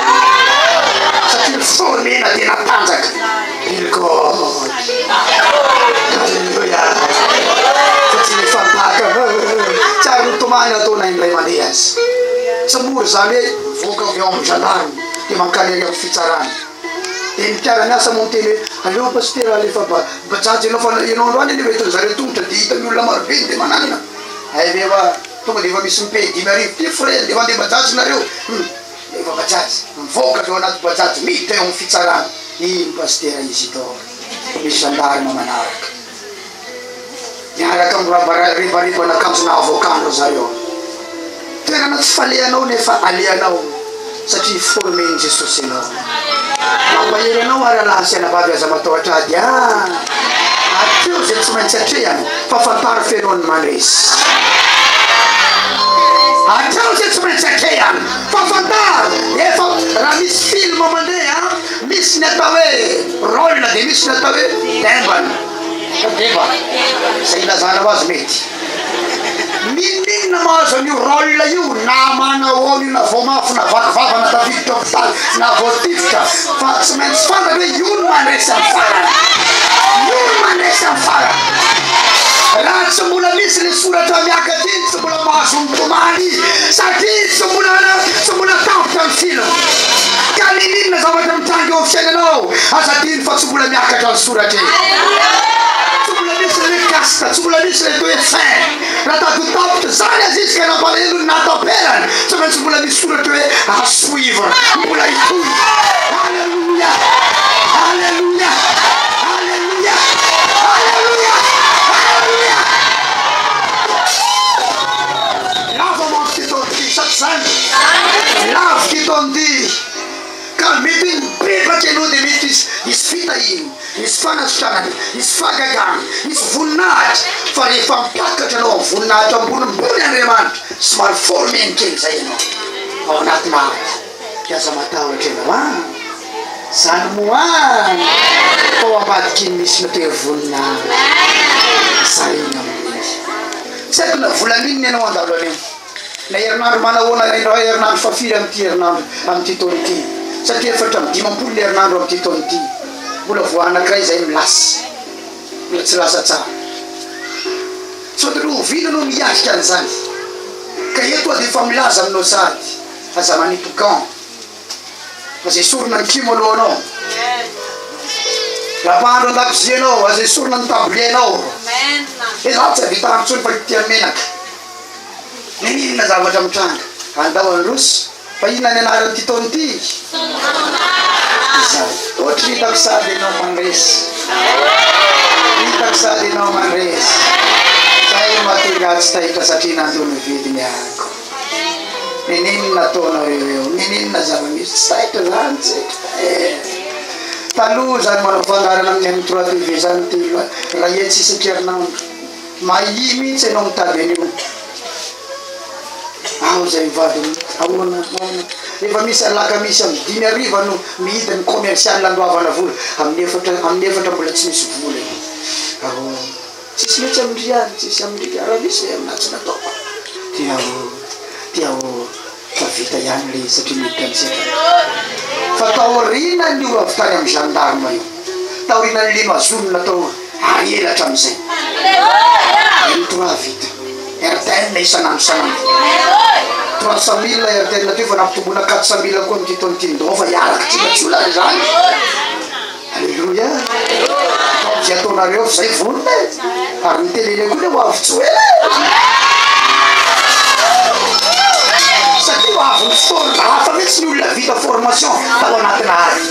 Satria ny former-na dia natanjaka. Bill God. Alléluia. Fa tsy nifantaka. Tsy ary nitomany aho taona indray mandeha aza. Tsy mora izany hoe mivoaka avy ao amin'ny gendarme dia mankany ery amin'ny fitsarana. Dia ny mpiara-miasa moa miteny hoe aleo pasitera alefa bajaj ianao fa ianao androany anie hoentin-dry zareo tongotra dia hitan'ny olona marobe ny dia mananina. Hay ve hoa tonga dia efa misy mi-paye 5000 ty frais dia mandeha bajaj nareo. Hum efa bajaj. Mivoaka avy ao anaty bajaj miditra eo amin'ny fitsarana. Iny pasitera Isidore misy gendarme manaraka. Miaraka mirabarebareban'akanjona avocat ry zareo. Toerana tsy falehanao nefa alehanao satria former-n'i Jesosy ianao. Mampahery anao aho rahalahy sy anabavy aza matahotra ady ah! Atreho izay tsy maintsy atrehana fa fantaro fa ianao no mandresy. Atreho izay tsy maintsy atrehana fa fantaro efa raha misy film mandeha misy ny atao hoe rôle dia misy ny atao hoe dembana. Deba, izay ilazanao azy mety. N'inon'inona mahazo an'io rôle io, na manahoana io, na voa mafy, na vaky vava, na tafiditra hopitaly, na voatifitra, fa tsy maintsy fantatra hoe io no mandresy amin'ny farany. Io no mandresy amin'ny farany. Raha tsy mbola misy le soratra miakatra iny, tsy mbola mahazo mitomany, satria tsy mbola tsy mbola tapitra ny film. Ka n'inon'inona zavatra mitranga eo amin'ny fiainanao, aza adino fa tsy mbola miakatra ny soratra e. Tsy mbola misy ilay hoe caste, tsy mbola misy ilay atao hoe fin. Raha tady ho tapitra izany aza izy ka nampalahelo ny nahataperany, tsy maintsy mbola misy soratra hoe à suivre, mbola hitohy. Alléluia! Alléluia! Alléluia! Aleloia! Aleloia! Lava manko ty taona ty, sa tsy zany? Lavo ty taona ty. Ka mety mibebaka ianao dia mety hisy hisy fitahiana, hisy fanasitranana, hisy fahagagana, hisy voninahitra, fa rehefa miakatra anao amin'ny voninahitra ambonimbony Andriamanitra, somary formeny kely izay ianao ao anatina ady, dia aza matahotra ianao an! Zany moa an! Fa ao ambadik'iny misy ny atao hoe voninahitra, zay ny amin'iny. Tsy haiko na vola inona ianao handalo an'io. Na herinandro manahoana indray herinandro fahafiry amin'ity herinandro amin'ity taona ity? Satria 54 ny herinandro amin'ity taona ity. Mbola voa anankiray izay no lasa. Mbola tsy lasa tsara. Tsy fantatro hoe oviana anao no hiatrika an'izany. Ka eto aho dia efa milaza aminao sahady, aza manipy gant. Aza esorina ny kimo alohanao. Raha mpahandro an-dakozia ianao, aza esorina ny tablier-nao. He za tsy hahavita andro intsony fa tia menaka. N'inon'inona zavatra mitranga, andao handroso. Fa inona ny anaran'ity taona ity? Izany. Ohatry ny hitako sady ianao mandresy. Hitako sady ianao mandresy. Zay no mahatonga ahy tsy taitra satria nandoa ny vidiny ahako. N'inon'inona ataonareo eo, n'inon'inona zava-misy, tsy taitra zany tsika e. Taloha zany manao fandaharana amin'ny M3 TV zany telo iray hetsy isan-kerinandro. Mahia mihitsy ianao mitady an'io. Ao izay mivady ahoana ahoana. Efa misy alakamisy amin'ny dimy hariva no mihidy ny commercial andoavana vola. Amin'ny efatra amin'ny efatra mbola tsy misy vola io. Ahoana. Tsisy mihitsy amin-dry any, tsisy amin-dry raha misy e, aminahy tsy nataoko. Dia ahoana. Dia ahoana. Fa vita ihany ilay izy satria miditra ny setrany. Fa taorianan'io avy tany amin'ny gendarme io, taorianan'ilay nozonina natao ary ela hatramin'izay. M3 vita. RTN isan'andro isan'andro. 300 mille RTN teo fa nampitomboina 400 mille koa amin'ity taona ity. Ndao fa hiaraka tsika tsy olana izany. Alléluia. Ataovy izay ataonareo fa izay vonona e. Ary ny télé koa le ho avy tsy ho ela e. Satria ho avy ny fotoana hafa mihitsy ny olona vita formation tao anatina ady.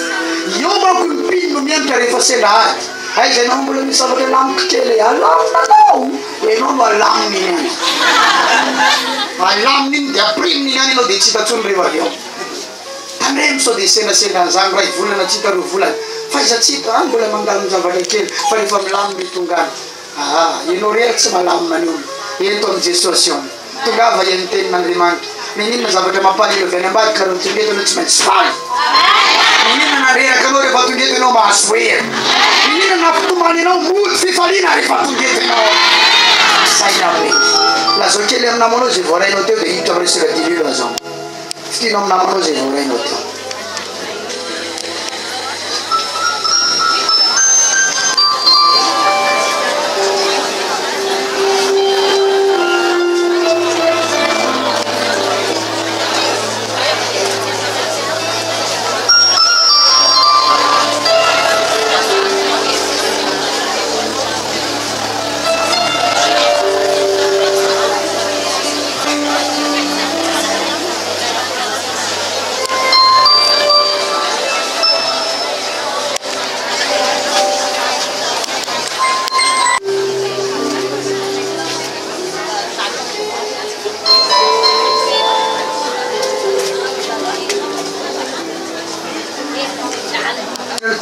Eo manko ny mpino no mihemotra rehefa sendra ady. Aiza ianao mbola misy zavatra alamiko kely e. Alamina anao. Ianao no alamina iny any. Alamina iny dia ampirimina iny any ianao dia tsy hita intsony rehefa avy eo. Tandremo sao dia sendrasendra an'izany iray volana tsy hita roa volana fa aiza tsy hita an mbola mandalo zavatra kely fa rehefa milamina io tonga any aa ianao rery tsy malamina ny olona ento amin'i Jesosy eo tongava hihaino ny tenin'Andriamanitra N'inona zavatra mampalahelo avy any ambadika raha tonga eto ianao tsy maintsy faly N'inona nandreraka anao rehefa tonga eto ianao mahazo hery N'inona nampitomany anao mody fifaliana rehefa tonga eto ianao Zay namana Lazao kely amin'ny namanao izay voarainao teo dia hiditra amin'ny resaka dililo lazao Fitino amin'ny namanao izay voarainao teo.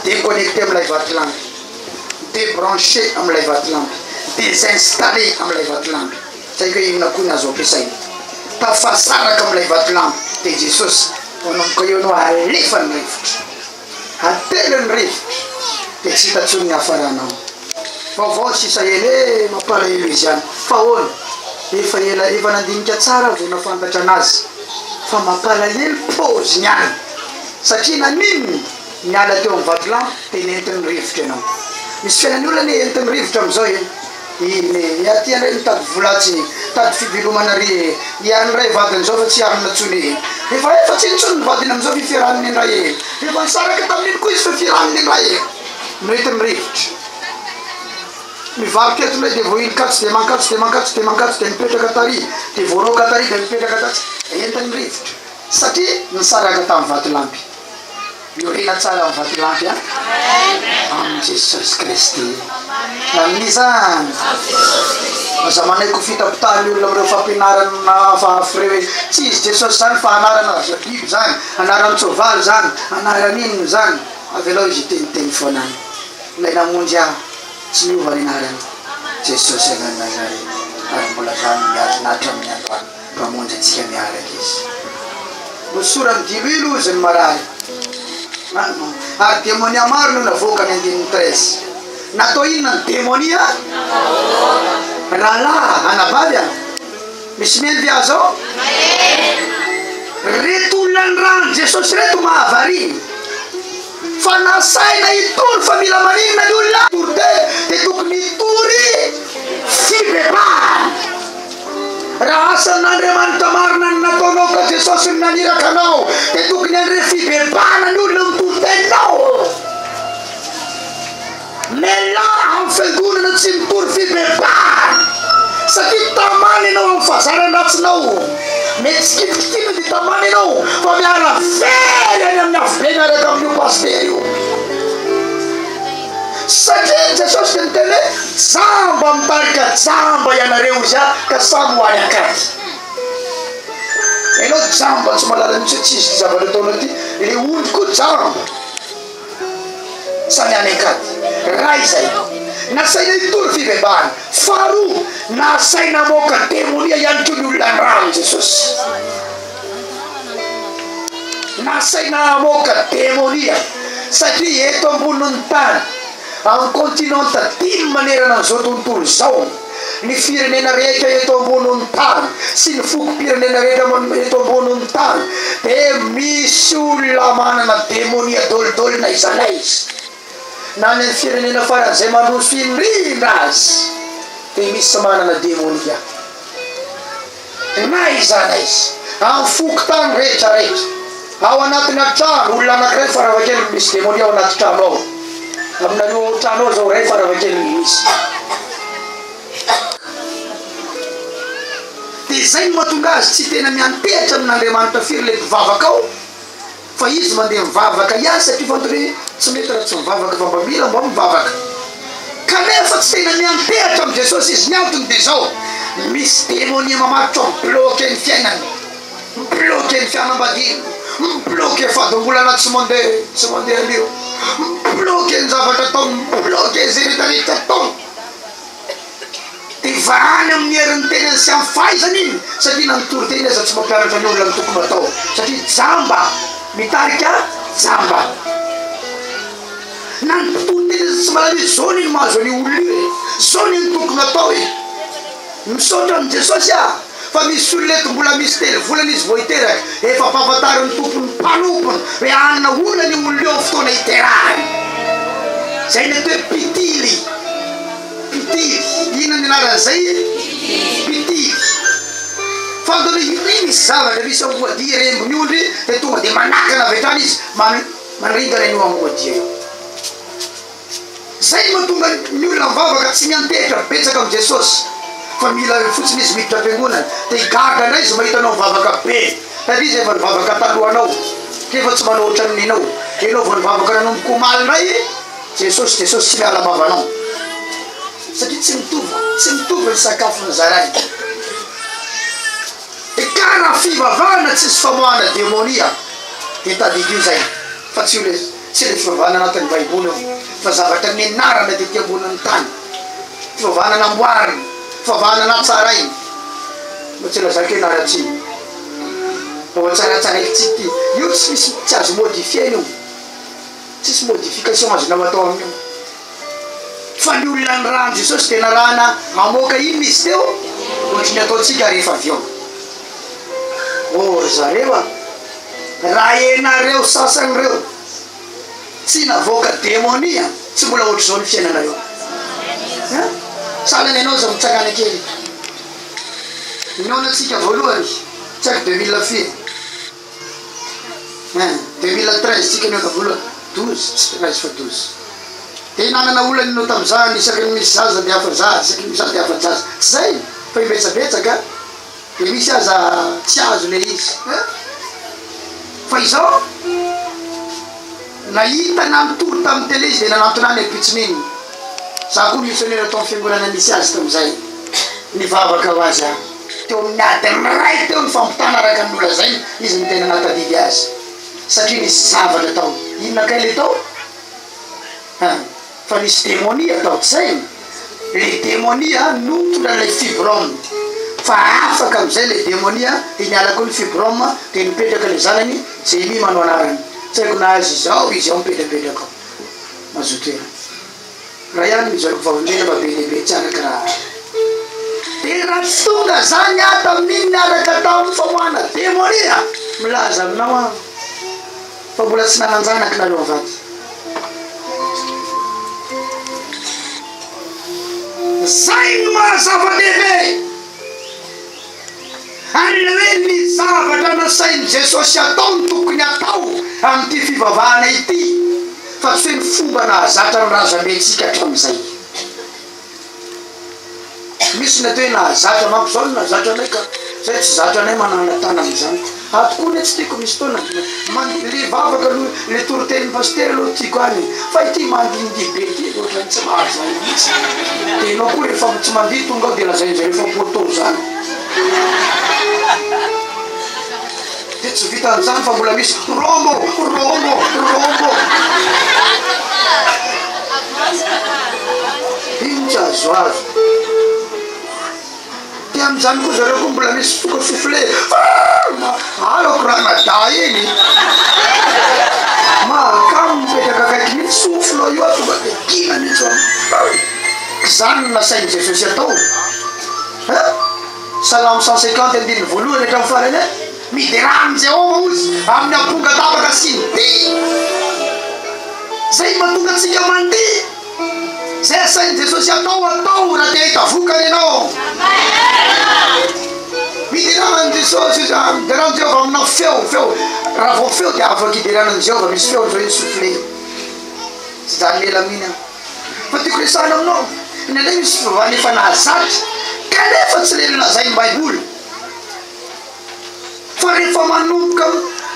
Déconnecté amin'ilay vatolampy, débranché amin'ilay vatolampy, désinstallé amin'ilay vatolampy. Tsy haiko hoe inona koa ny azo ampiasaina. Tafasaraka amin'ilay vatolampy dia Jesosy. Manomboka eo ianao alefa ny rivotra. Atelo ny rivotra dia tsy hita intsony ny hafaranao. Vaovao sisa ela e, mampalahelo izy ihany. Fa ahoana? Efa ela efa nandinika tsara aho vao nafantatra anazy fa mampalahelo paoziny ihany. Satria naninona? Niala teo amin'ny vatolampy dia nentin'ny rivotra ianao. Misy fiainan'ny olona anie entin'ny rivotra amin'izao e. Iny e, aty indray mitady vola atsy, mitady fivelomana ary e, i any indray vadiny zao fa tsy arina tsony e, efa efa tsy intsony ny vadiny amizao fifiraniny indray e, efa nisaraka tamin'iny koa izy fifiraniny indray e, noentin'ny rivotra. Mivarotra eto indray dia voahily katsy dia mankatsy dia mankatsy dia mankatsy dia mipetraka tary dia voaroaka tary dia mipetraka tatsy, entin'ny rivotra satria nisaraka tamin'ny vatolampy. Miorina tsara amin'ny vatolampy an! Amin'i Jesosy Kristy. Amin'iza? Aza manaiky ho fitapitahan'ny olona amin'ireo fampianarana hafahafa ireo hoe tsy izy Jesosy izany fa anarana biby izany, anaran-tsoavaly izany, anaran'inona izany. Avelao izy hiteniteny foana any. Ilay namonjy ahy, tsy miova ny anarany, Jesosy avy any Nazareta, ary mbola zany no miadina hatramin'ny androany. Mpamonjy antsika miaraka Izy. Nosorany diloilo hozy ny marary. Ary demonia maro no navoakany andininy 13. Natao inona ny demonia? Rahalahy, anabavy a! Misy mihaino ve ahy zao? Reto olona nirahan'i Jesosy reto mahavariana. Fa nasaina hitory fa mila maninona ny olona? Toriteny dia tokony hitory fibebahana. Raha asan'Andriamanitra marina ny nataonao ka Jesosy no naniraka anao dia tokony handre fibebahana ny olona mitory teninao. Mialà amin'ny fiangonana tsy mitory fibebahana satria tamana ianao amin'ny fahazaran-dratsinao. Mety tsy kitikitiny dia tamana ianao fa miara very any amin'ny afobe miaraka amin'io pasitera io. Satria Jesosy dia niteny hoe jamba mitarika jamba ianareo izy ka samy ho any an-kady. Ianao jamba tsy mahalala mihitsy hoe tsy izy ity zavatra ataonao ity, ilay ondry koa jamba. Samy any an-kady. Ray izay. Nasaina hitory fibebahana. Faharoa, nasaina hamoaka demonia ihany koa ny olona nirahan'i Jesosy. Nasaina hamoaka demonia satria eto ambonin'ny tany, amin'ny kontinanta dimy manerana an'izao tontolo izao, ny firenena rehetra eto ambonin'ny tany sy ny fokom-pirenena rehetra eto ambonin'ny tany dia misy olona manana demonia dolidoly na iza na iza. Na any amin'ny firenena faran'izay mandroso indrindra aza dia misy manana demonia. Na iza na iza, amin'ny fokontany rehetra rehetra, ao anatina trano, olona anankiray farafahakeliny misy demonia ao anaty trano ao. Aminareo ao an-trano ao izao iray farafahakeliny misy. Dia izay no mahatonga azy tsy tena miantehatra amin'Andriamanitra firy ilay mpivavaka ao. Fa izy mandeha mivavaka ihany satria fantany hoe tsy mety raha tsy mivavaka fa mba mila mba mivavaka. Kanefa tsy tena miantehatra amin'i Jesosy izy. Ny antony dia izao, misy demonia mamatotra mi-bloquer ny fiainany, mi-bloquer ny fianambadiany, mi-bloquer fadimbolana tsy mandeha, tsy mandeha an'io, mi-bloquer ny zavatra ataony, mi-bloquer izay rehetra rehetra ataony. Dia vahany amin'ny herin'ny tenany sy amin'ny fahaizany iny, satria na ny toriteny aza tsy mampianatra ny olona ny tokony hatao, satria jamba mitarika jamba. Na ny mpitory teny aza tsy mahalala hoe zao anie no mahazo an'io olona io e, zao anie no tokony hatao e. Misaotra an'i Jesosy aho. Fa misy olona eto mbola misy telo volana izy vao hiteraka, efa ampahafantarin'ny tompony mpanompony hoe hanana olana io olona io amin'ny fotoana hiterahany. Izay ny atao hoe mpitily. Mpitily. Inona ny anaran'izay? Mpitily. Fantany hoe io misy zavatra, misy amboadia rembin'ny ondry, dia tonga dia manakana avy hatrany izy, manringana an'io amboadia io. Zay no mahatonga ny olona mivavaka tsy miantehitra betsaka amin'i Jesosy fa mila fotsiny izy miditra am-piangonana dia gaga indray izy mahita anao mivavaka be satria izy efa nivavaka talohanao nefa tsy manao ohatran'ny enao enao vao nivavaka nanomboka omaly indray Jesosy Jesosy tsy miala am-bavanao satria tsy mitovy tsy mitovy ny sakafo nozaraina dia ka raha fivavahana tsisy famoahana demonia dia tadidio zay fa tsy io le Tsy ilay fivavahana anatin'ny Baiboly io, fa zavatra nianarana tety ambonin'ny tany. Fivavahana namboarina, fivavahana natsaraina. Mba tsy lazaiko hoe naratsiana. Mba ho tsaratsaraiko tsy ity. Io tsy misy, tsy azo modifier-na io. Tsisy modification azonao atao amin'io. Fa ny olona nirahan'i Jesosy dia narahana hamoaka inona izy teo? Ohatry ny ataontsika rehefa avy eo. Oh ry zareo a! Raha ianareo sasany ireo tsy navoaka demonia tsy mbola ohatr'izao ny fiainanareo. Hein? Sahala ny anao izao mitsangana kely. Nihaona tsika voalohany, tsy haiko 2000 firy. Hein, 2013 tsika nihaona voalohany, 12, tsy 13 fa 12. Dia nanana olana ianao tamin'izany, isaky ny misy zaza dia afa-jaza, isaky ny misy zaza dia afa-jaza. Tsy izay fa imbetsabetsaka. Dia misy aza tsy azo ilay izy eh! Fa izao? Nahita na nitory tamin'ny télé izy dia nanantona ahy ny ampitson'iny. Za koa misionera tao amin'ny fiangonana nisy azy tamin'izay. Nivavaka ho azy aho. Teo amin'ny adiny iray teo ny fampitana araka ny nolazainy, izy no tena nahatadidy azy. Satria nisy zavatra tao. Inona kay le tao? An! Fa nisy demonia tao tsainy. Le demonia no nitondra an'ilay fibrome. Fa afaka amin'izay le demonia dia niala koa ny fibrome dia nipetraka le zanany, Jemima no anarany. Tsy haiko na azy izao izy ao mipetrapetraka ao. Mazoto ela. Raha ihany ny zareo vavolombelona fa be dia be tsy araka raha. Dia raha tsy tonga zany aho tamin'iny niaraka tamin'ny famoahana demonia, milaza aminao aho fa mbola tsy nanan-janaka nareo mivady. Zay no maha zava-dehibe. Ary ilay hoe ny zavatra nasain'i Jesosy atao no tokony atao amin'ity fivavahana ity fa tsy hoe ny fomba nahazatra ny razambentsika hatramin'izay. Misy ny atao hoe nahazatra manko, izao no nahazatra anay ka, izay tsy zatra anay manana tanana izany. Ato koa anie tsy tiako misy fotoana mandihy le vavaka aloha, le toritenin'ny pasitera aloha tiako any e, fa ity mandihindihy be ity ohatran'ny tsy mahazaka mihitsy. Dia ianao koa rehefa tsy mandihy tonga ao dia lazain'zareo fa poteau zany. Dia tsy vitan'izany fa mbola misy rombo, rombo, rombo. Iny tsy azoazo. Dia amin'izany koa zareo koa mbola misy foka souffle Alako ranadahy iny Mahakamo mipetraka akaiky mihitsy souffle io aho tonga dia gina mihitsy aho. Izany no nasain'i Jesosy atao. Hein? Salamo 150 andininy voalohany hatramin'ny farany eh? Miderà an'i Jehovah hozy amin'ny amponga tapaka sy ny dihy. Izay mahatonga antsika mandihy. Izay asain'i Jesosy atao, atao raha te hahita vokany ianao. Miderà an'i Jesosy, miderà an'i Jehovah amina feo, feo. Raha vao feo dia afaka hiderana an'i Jehovah, misy feo izao iny soufflé. Tsy hijanona ela amin'iny aho. Fa tiako resahina aminao, indraindray misy fivavahana efa nahazatra, kanefa tsy ilay nolazain'ny Baiboly. Fa rehefa manomboka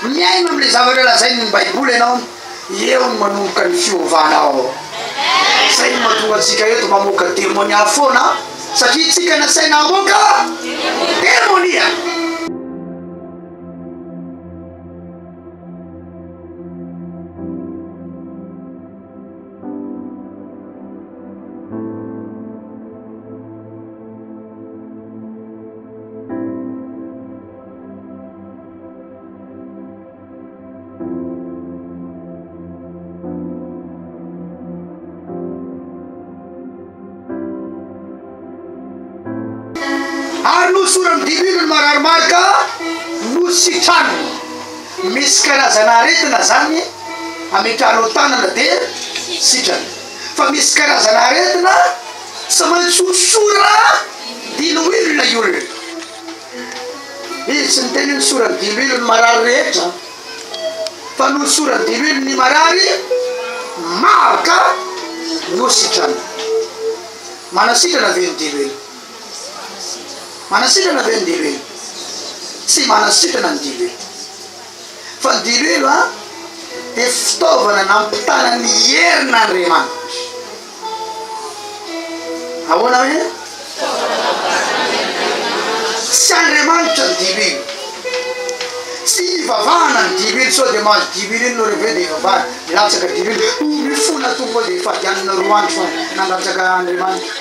miaina amin'ilay zavatra lazain'ny Baiboly ianao, eo no manomboka ny fiovanao. Izay no mahatonga antsika eto mamoaka demonia foana, satria isika nasaina hamoaka demonia. Ary nohosoran'ny diloilo ny marary maro ka nositraniny. Misy karazana aretina zany ametrahanao tanana dia sitrana. Fa misy karazana aretina tsy maintsy hosorana diloilo ilay olona. Izy tsy niteny hoe nosorany diloilo ny marary rehetra, fa nosorany diloilo ny marary maro ka nositrana. Manasitrana ve ny diloilo? Manasitrana ve ny diloilo? Tsy manasitrana ny diloilo. Fa ny diloilo a, dia fitaovana nampitana ny herin'Andriamanitra. Ahoana hoe? Tsy Andriamanitra ny diloilo. Tsy ivavahana ny diloilo, sao dia mahazo diloilo iny nareo avy eo dia ivavahana. Milatsaka diloilo, oh mifona Tompo aho dia fady hanina roa andro fa nandatsaka Andriamanitra.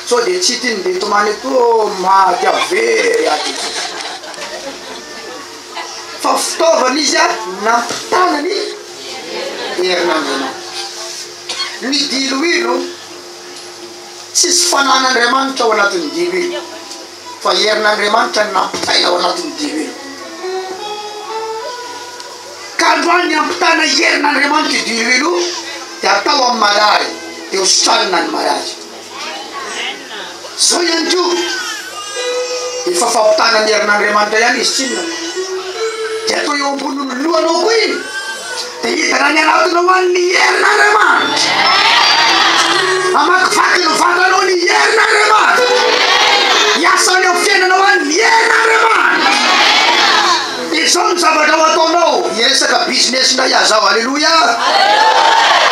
Sao dia tsy ity ny dia tomany eto maty aho very aho Jesosy. Fa fitaovana izy nampitana ny herin'Andriamanitra. Ny diloilo, tsisy fanan'Andriamanitra ao anatin'ny diloilo, fa herin'Andriamanitra no nampitaina ao anatin'ny diloilo. Ka androany ny hampitana herin'Andriamanitra io diloilo io dia atao amin'ny marary, dia hositranina ny marary. Zao ihany koa, efa fampitana ny herin'Andriamanitra ihany izy tsinona. Dia atao eo ambonin'ny lohanao koa iny, dia hidina any anatinao any ny herin'Andriamanitra. Hamakivaky ny vatanao ny herin'Andriamanitra. Hiasa any amin'ny fiainanao any ny herin'Andriamanitra. lazao Aleloia!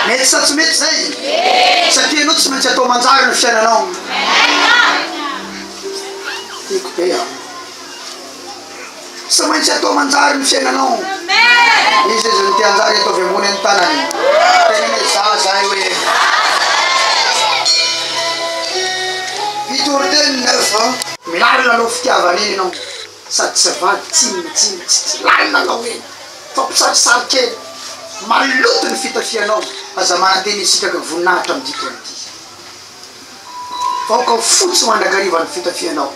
Mety sa tsy mety zay? Satria ianao tsy maintsy atao manjary ny fiainanao. Tiako be aho. Tsy maintsy atao manjary ny fiainanao. Iza izy no te hanjary ataovy ambony ny tanany. Teneno hoe za zay hoe. Mpitoriteny neuf. Milalina anao fitiavana iny ianao sady tsy vady tsinona tsinona tsy tsy lalina anao iny fa mpisarisary kely maloto ny fitafianao aza manantena hisitraka voninahitra amin'ity taona ity. Aoka ho fotsy mandrakariva ny fitafianao.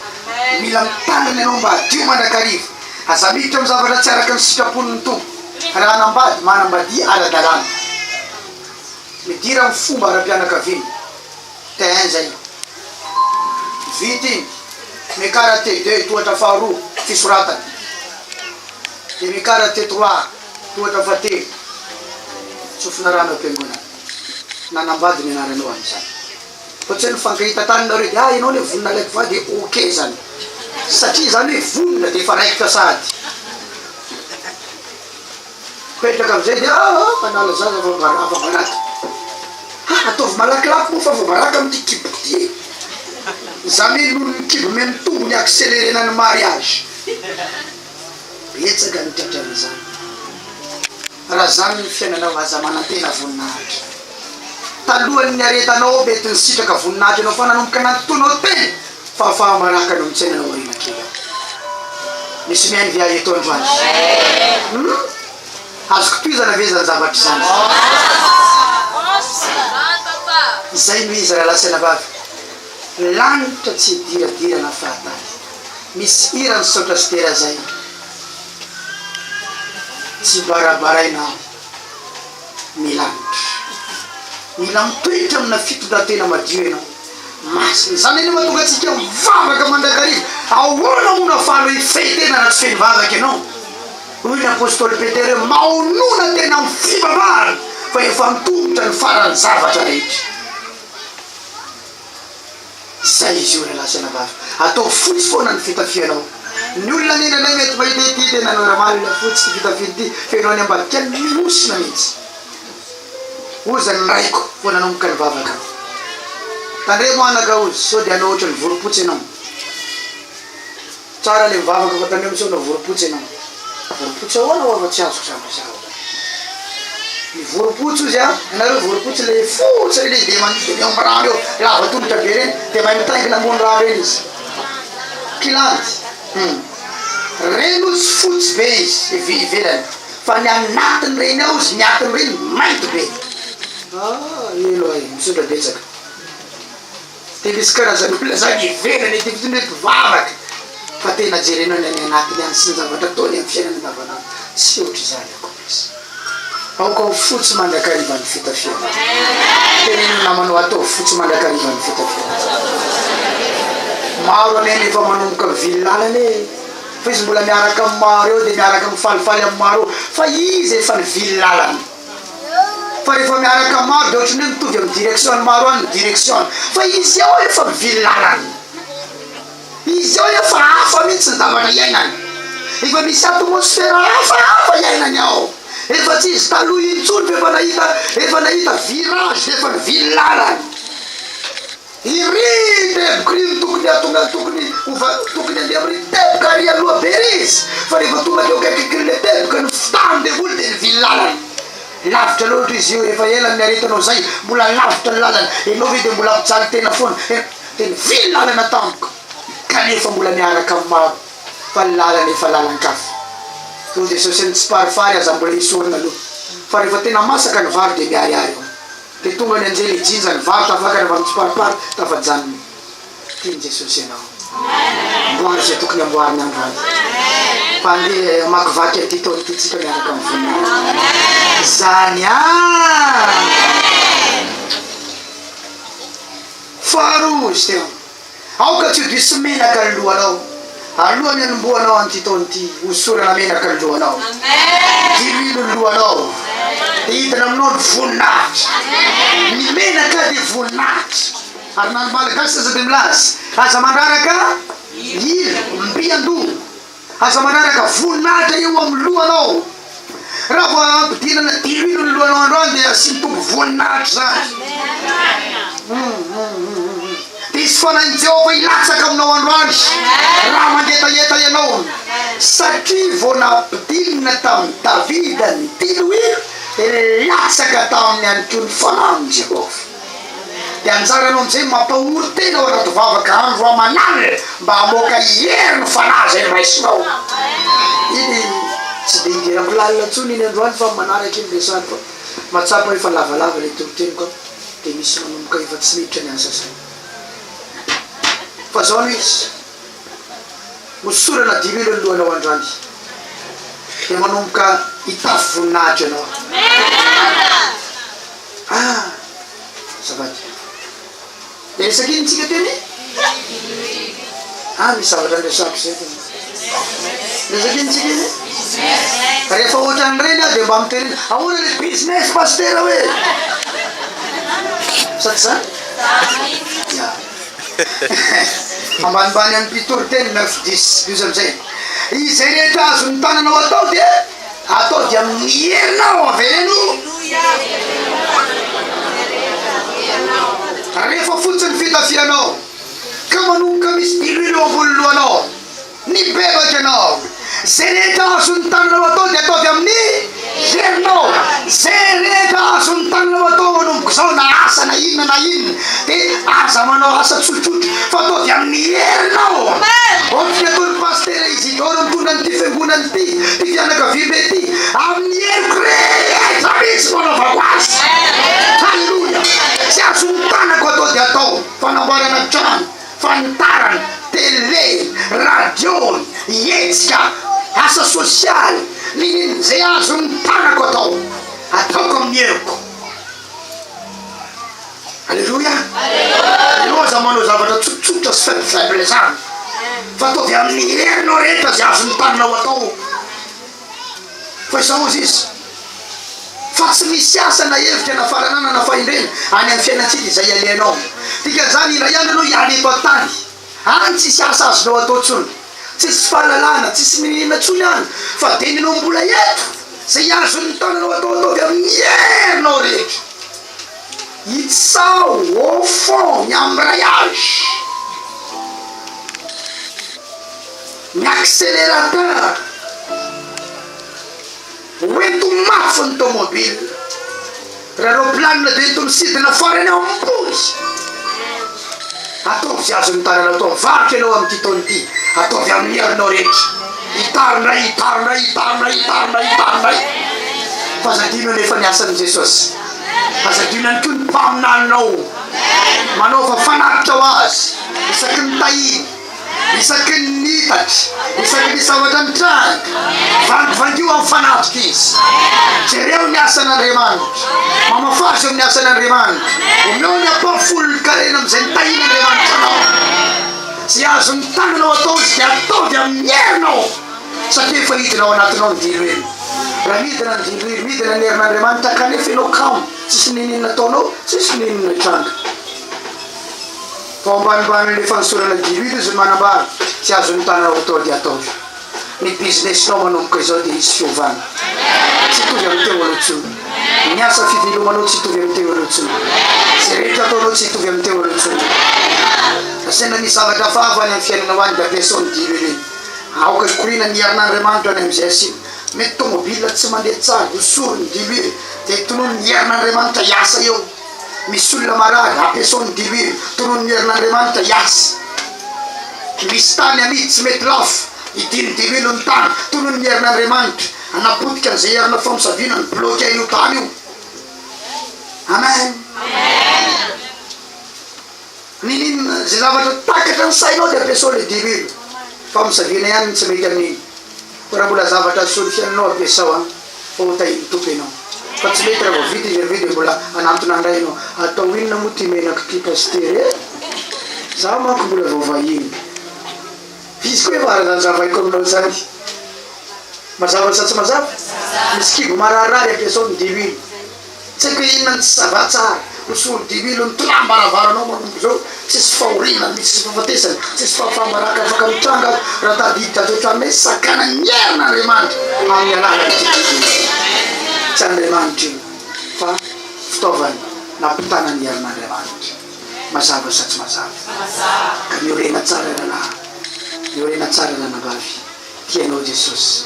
Mila mitandrina ianao mba hadio mandrakariva. Aza miditra amin'ny zavatra tsy araka ny sitrapon'ny Tompo. Raha hanambady, manambadia ara-dalàna. Midira amin'ny fomba ara-pianakaviana. T1 izay. Vita iny. Miakara T2, tohatra faharoa, fisoratana. Dia miakara T3, tohatra fahatelo, tsofina rano am-piangonana. Nanambady ny anaranao amin'izany. Fa tsy hoe nifankahita tany nareo dia ah ianao anie vonona alaiko vady e, ok zany. Satria izany hoe vonona dia efa raikitra sahady. Mipetraka amin'izay dia ah ah manala zaza fa afa-baraka. Ah ataovy malakilaky moa fa afa-baraka amin'ity kiboko ity e. Izany hoe noho ny kibo miha-mitombo ny accélérer-na ny mariage. Betsaka ny tratran'izany. Raha zany ny fiainanao aza manantena voninahitra. Talohan'ny niaretanao mety nisitraka voninahitra ianao fa nanomboka nantonao tena fahafahambaraka no mitsaina anao aoriana kely ao. Misy mihaino ve ahy eto androany? Hum? Azoko tohizana ve izany zavatra izany? Izay no izy rahalahy sy anabavy. Lanitra tsy idiradirana fahatany. Misy hira misaotra sy dera zay. Tsy barabaraina ny lanitra. Mila mitoetra amina fitondran-tena madio ianao. Masina. Izany anie mahatonga antsika mivavaka mandrakariva. Ahoana moa no ahafahanao hifehy tena raha tsy feno vavaka ianao? Hoy ny apostoly Petera hoe, Maonona tena amin'ny fivavahana fa efa antomotra ny faran'ny zavatra rehetra. Zay izy io ry lahy sy anabavy. Ataovy fotsy foana ny fitafianao. Ny olona anie indraindray mety mahita ity tena normal fotsy ity fitafiana ity fa ianao any ambadika any mihosina mihitsy. Hozy ny raiko vao nanomboka nivavaka. Tandremo anaka hozy sao dia hanao ohatran'ny vorompotsy ianao. Tsara le mivavaka fa tandremo sao hanao vorompotsy ianao. Vorompotsy ahoana hoa fa tsy azoko zany resaka zany. Ny vorompotsy ozy a, ianareo vorompotsy le fotsy le lehibe manidina eo amin'ny rano eo, lava tongotra be reny, de mahay mitaingina ambony rano reny izy. Kilandy, hum. Reny ozy fotsy be izy evi ivelany, fa ny anatiny reny ao ozy, ny atiny reny mainty be. Ah, elo ay, misaotra betsaka. Dia misy karazan'olona zany ivelany ety fotsiny hoe mpivavaka fa tena jerena ny any anatiny any sy ny zavatra ataony amin'ny fiainana andavanandro. Tsy ohatr'izany akory izy. Aoka ho fotsy mandrakariva ny fitafianao. Teneno ny namanao ataovy fotsy mandrakariva ny fitafianao. Maro anie ny efa manomboka mivily lalana e. Fa izy mbola miaraka amin'ny maro eo dia miaraka mifalifaly amin'ny maro eo. Fa izy efa nivily lalana. Fa rehefa miaraka maro dia ohatran'ny hoe mitovy amin'ny direction ny maro any ny direction-ny. Fa izy ao efa mivily lalana. Izy ao efa hafa mihitsy ny zavatra iainany. Efa misy atmosphère hafahafa iainany ao. Efa tsy izy taloha intsony fa efa nahita efa nahita virage dia efa nivily lalana. Iry teboka iry no tokony hahatonga ny tokony ho va tokony handeha amin'ry teboka ary aloha be ry izy fa rehefa tonga teo akaikikin'ilay teboka ny fitahan'ny devoly dia nivily lalana. Lavitra loatra izy io, efa ela ny niaretanao izay, mbola lavitra ny lalana, ianao ve dia mbola hampijaly tena foana? Dia nivily lalana tampoka, kanefa mbola miaraka amin'ny maro fa ny lalana efa lalan-kafa. Hoy Jesosy, ny tsiparifary aza mbola esorina aloha fa rehefa tena masaka ny vary dia miharihary eo. Dia tonga ny anjely hijinja ny vary tafakatra avy amin'ny tsiparipary tafajanona. Tian'i Jesosy ianao. Amboary izay tokony amboarina androany. Fa andeha hamakivaky an'ity taona ity tsika miaraka amin'ny voninahitra. Izany ihany. Faharoa izy teo. Aoka tsy ho diso menaka ny lohanao. Alohan'ny hanombohanao an'ity taona ity, hosorana menaka ny lohanao. Diloilo ny lohanao. Dia hidina aminao ny voninahitra. Ny menaka dia voninahitra. Ary na ny Malagasy aza dia milaza, aza mandraraka ila, mby an-doha. Aza mandraraka voninahitra eo amin'ny lohanao. Raha vao ampidinana diloilo ny lohanao androany dia asian'ny Tompo voninahitra izany. Dia hisy fanahin'i Jehovah hilatsaka aminao androany raha mangetaheta ianao. Satria vao nampidinina tamin'i Davida ny diloilo dia latsaka taminy ihany koa ny fanahin'i Jehovah. Dia anjaranao amin'izay ny mampahory tena ao anaty vavaka andro aman'alina mba hamoaka hery ny fanahy izay raisinao. Iny tsy dia idirako lalina intsony iny androany fa manaraka iny resahako fa mahatsapa hoe efa lavalava ilay toriteniko aho dia misy manomboka efa tsy miditra ny asa saina. Fa zao no izy, hosorana diloilo ny lohanao androany dia manomboka hitafy voninahitra ianao. Ah! Azafady. Niresaka inona tsika teo iny? Ah, misy zavatra niresahako izay teo. Niresaka inona tsika iny? Rehefa ohatran'ireny aho dia mba miterena, ahoana le business pasitera hoe? Sa tsy izany? Ya. Ambanimbany an'ny mpitory teny neuf dix, io amin'izay. Izay rehetra azon'ny tananao atao dia Ataovy amin'ny herinao avereno. Rehefa fotsy ny fitafianao ka manomboka misy diloilo eo ambony lohanao, mibebaka ianao. Izay rehetra azon'ny tananao atao dia ataovy amin'ny herinao. Izay rehetra azon'ny tananao atao manomboka izao na asa na inona na inona dia aza manao asa tsotsotra fa ataovy amin'ny herinao. Ohatry ny ataon'ny Pasitera Isidore mitondra an'ity fiangonana ity, ity fianakaviambe ity, amin'ny heriko rehetra mihitsy no anaovako azy. Haleloia! Tsy azon'ny tanako atao dia atao, fanamboarana trano, fanitarana, tele, radio, hetsika, asa sosialy, n'inon'inona, izay azon'ny tanako atao, ataoko amin'ny heriko. Aleloia! Ianao aza manao zavatra tsotsotra sy faible faible izany, fa ataovy amin'ny herinao rehetra izay azon'ny taninao atao. Fa izao hozy izy, fa tsy misy asa na hevitra na fahalalana na fahendrena any amin'ny fiainantsika izay alehanao. Dikan'izany, iray andro ianao hiala eto an-tany. Any tsisy asa azonao atao tsony, tsisy fahalalana, tsisy n'inon'inona tsony any, fa dia ny anao mbola eto, izay azon'ny tananao atao ataovy amin'ny herinao rehetra. Itsaho au fond ny embrayage, ny accélérateur. Hoento mafy ny tomobile. Raha roplanina dia ento misidina farany ambony. Ataovy izay azon'ny tananao atao. Mivarotra ianao amin'ity taona ity. Ataovy amin'ny herinao rehetra. Hitaro indray, hitaro indray, hitaro indray, hitaro indray, hitaro indray. Fa aza adino anefa ny asan'i Jesosy. Aza adino ihany koa ny mpaminaninao. Manaova fanatitra ho azy isaky ny tahiana. Isaky ny nitatra, isaky ny zavatra nitranga, vangivangio amin'ny fanatitra izy. Jereo ny asan'Andriamanitra. Mamafazo amin'ny asan'Andriamanitra. Omeo ny ampahafolon-karena amin'izay nitahian'Andriamanitra anao. Izay azon'ny tananao atao izy dia ataovy amin'ny herinao, satria efa hidina ao anatinao ny diloilo. Raha midina ny diloilo, midina ny herin'Andriamanitra kanefa ianao kamo, tsisy n'inon'inona ataonao, tsisy n'inon'inona hitranga. Vao ambanimbany le fanosorana diloilo izy no manambara, tsy azon'ny tananao atao dia ataovy. Ny business-nao manomboka izao dia hisy fiovana. Tsy hitovy amin'ny teo aloha intsony. Ny asa fivelomanao tsy hitovy amin'ny teo aloha intsony. Izay rehetra ataonao tsy hitovy amin'ny teo aloha intsony. Asaina misy zavatra hafahafa any amin'ny fiainanao any dia ampiasao ny diloilo iny. Aoka hikoriana ny herin'Andriamanitra any amin'izay asiana. Mety tomobile tsy mandeha tsara, hosory ny diloilo dia tonony ny herin'Andriamanitra hiasa eo. Misy olona marary, ampiasao ny diloilo, tonony ny herin'Andriamanitra hiasa. Misy tany amidy tsy mety lafo, idino diloilo ny tany, tonony ny herin'Andriamanitra, hanapotika an'izay herina famosaviana ny bloquer io tany io. Amen. Ninin izay zavatra takatra ny sainao dia ampiasao le diloilo. Famosaviana ihany no tsy mety amin'iny. Fa raha mbola zavatra asolo fiainanao ampiasao an, fa ho tahin'ny Tompo ianao. Fa tsy mety raha vao vita izy avy eo dia mbola hanantona indray ianao. Atao inona moa ity menaka ity Pasitera e? Za manko mbola vao vahiny. Izy koa efa hazavaiko aminao izany. Mazava sa tsy mazava? Misy kibo mararirary ampiasao ny diloilo. Tsy haiko hoe inona no tsy ça va tsara. Misy olo dimilo ny tolàm-baravaranao manomboka izao, tsisy fahoriana, tsisy fahafatesana, tsisy fahafaham-baraka afaka mitranga ato raha tady hiditra ato an-tranonay, sakanan'ny herin'Andriamanitra amin'ny alalan'ity didy ity. Tsy Andriamanitra io fa fitaovana nampitana ny herin'Andriamanitra. Mazava sa tsy mazava? Ka miorena tsara rahalahy, miorena tsara ranabavy, tia anao Jesosy.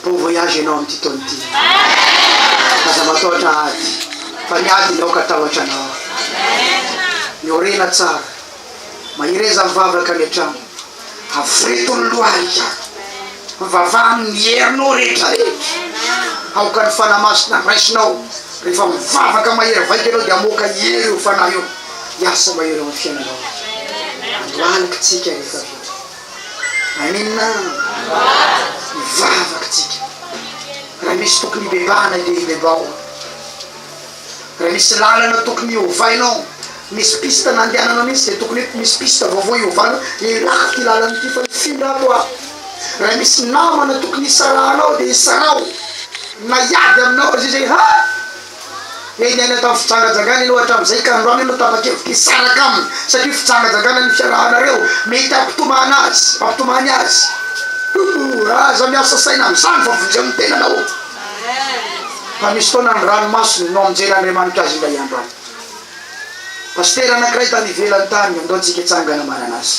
Bon voyage ianao amin'ity taona ity. Aza matahotra ady, fa ny ady ny aoka tahotra anao. Miorena tsara. Mahereza mivavaka any an-trano. Avoreto ny lohalika. Mivavaha amin'ny herinao rehetra rehetra. Aoka ny Fanahy Masina raisinao. Rehefa mivavaka mahery vaika ianao dia hamoaka hery io Fanahy io. Hiasa mahery eo amin'ny fiainanao. Andohalika tsika rehefa avy eo. Maninona? Mivavaka tsika. Raha misy tokony hibebahana dia hibebaho. Raha misy lalana tokony hovainao, misy piste nandehanana mihitsy dia tokony hoe misy piste vaovao hiovana, elako ity lalana ity fa hifindra ato aho. Raha misy namana tokony hisarahanao dia hisaraho. Na hiady aminao aza izy hoe ha! Hoe niaina tamin'ny fijangajangana ianao hatramin'izay ka androany ianao tapa-kevitra hisaraka aminy satria fijangajangana ny fiarahanareo, mety hampitomany azy, hampitomany azy. Huhu, aza miasa saina amin'izany fa vonjeo ny tenanao. Fa misy fotoana ny ranomasony no hamonjen'Andriamanitra azy indray andro any. Pasitera anankiray tany ivelany tany, andao tsika hitsangana manana azy.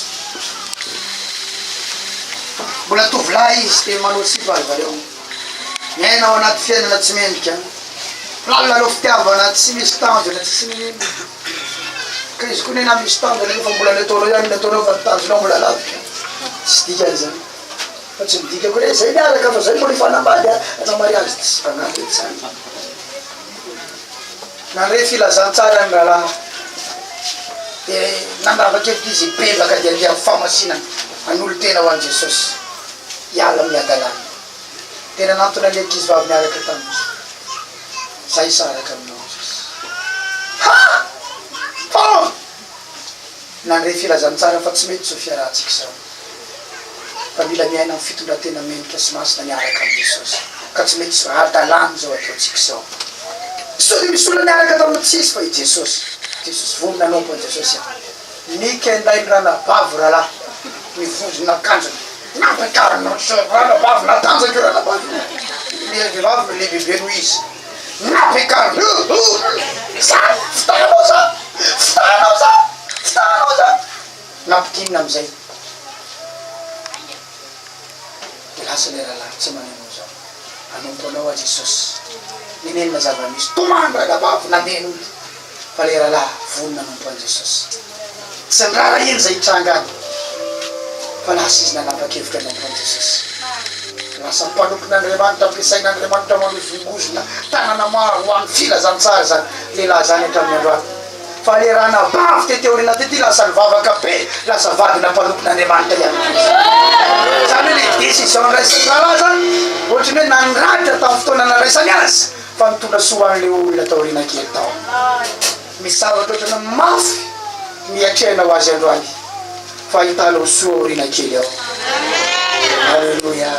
Mbola tovolahy izy, teny manao sipa ry zareo. Miaina ao anaty fiainana tsy mendrika. Lalina fitiavana tsy misy tanjona, tsisy n'inon'inona. Ka izy koa nena misy tanjona nefa mbola ny ataonao ihany ny ataonao fa ny tanjonao mbola lavitra. Tsy dikany zany. Fa tsy midika koa hoe zay miaraka fa zay mbola hifanambady a, na mariazy tsy fanamby edy zany. Nandre filazantsara ny rahalahy dia nanapa-kevitra izy hibebaka dia handeha amin'ny fahamasinana, hanolo-tena ho an'i Jesosy, hiala amin'ny hadalana. Dia nanantona ilay ankizivavy niaraka taminy izy. Za hisaraka aminao Jesosy. Ha! Fa! Nandre filazantsara fa tsy mety izao fiarahantsika izao. Fa mila miaina amin'ny fitondran-tena mendrika sy masina miaraka amin'i Jesosy. Ka tsy mety izao hadalana izao ataontsika izao. Sao dia misy olona niaraka taminao? Tsisy fa i Jesosy. Jesosy vonona hanompo an'i Jesosy aho. Nikendain'ny ranabavy rahalahy ny vozon'akanjony. Nampiakarina ranabavy natanjaka io ranabavy io. Ilay vehivavy no lehibebe noho izy. Nampiakarina. Hu hu! Za! Fitahanao za! Fitahanao za! Fitahanao za! Nampidinina amin'izay. Dia lasa ilay rahalahy, tsy maneno izao. Hanompo anao aho Jesosy. Nenenina zava-misy. Tomany ranabavy nandeha nody. Fa ilay rahalahy vonona hanompo an'i Jesosy. Tsy niraharahiany izay hitranga any, fa lasa izy nanapa-kevitra hanompo an'i Jesosy. Lasa mpanompon'Andriamanitra, ampiasain'Andriamanitra manozongozona tanana maro ho an'ny filazantsara izany lehilahy izany hatramin'ny androany. Fa ilay ranabavy tety aoriana tety lasa nivavaka be, lasa vadina mpanompon'Andriamanitra ihany koa izy. Izany hoe ilay décision niraisin'ny rahalahy izany, ohatran'ny hoe nandratra tamin'ny fotoana nandraisany azy. Fa nitondra soa ho an'ilay olona taoriana kely tao. Misy zavatra ohatrany mafy ny hiatrehanao azy androany, fa ahitanao soa aoriana kely ao. Aleloia.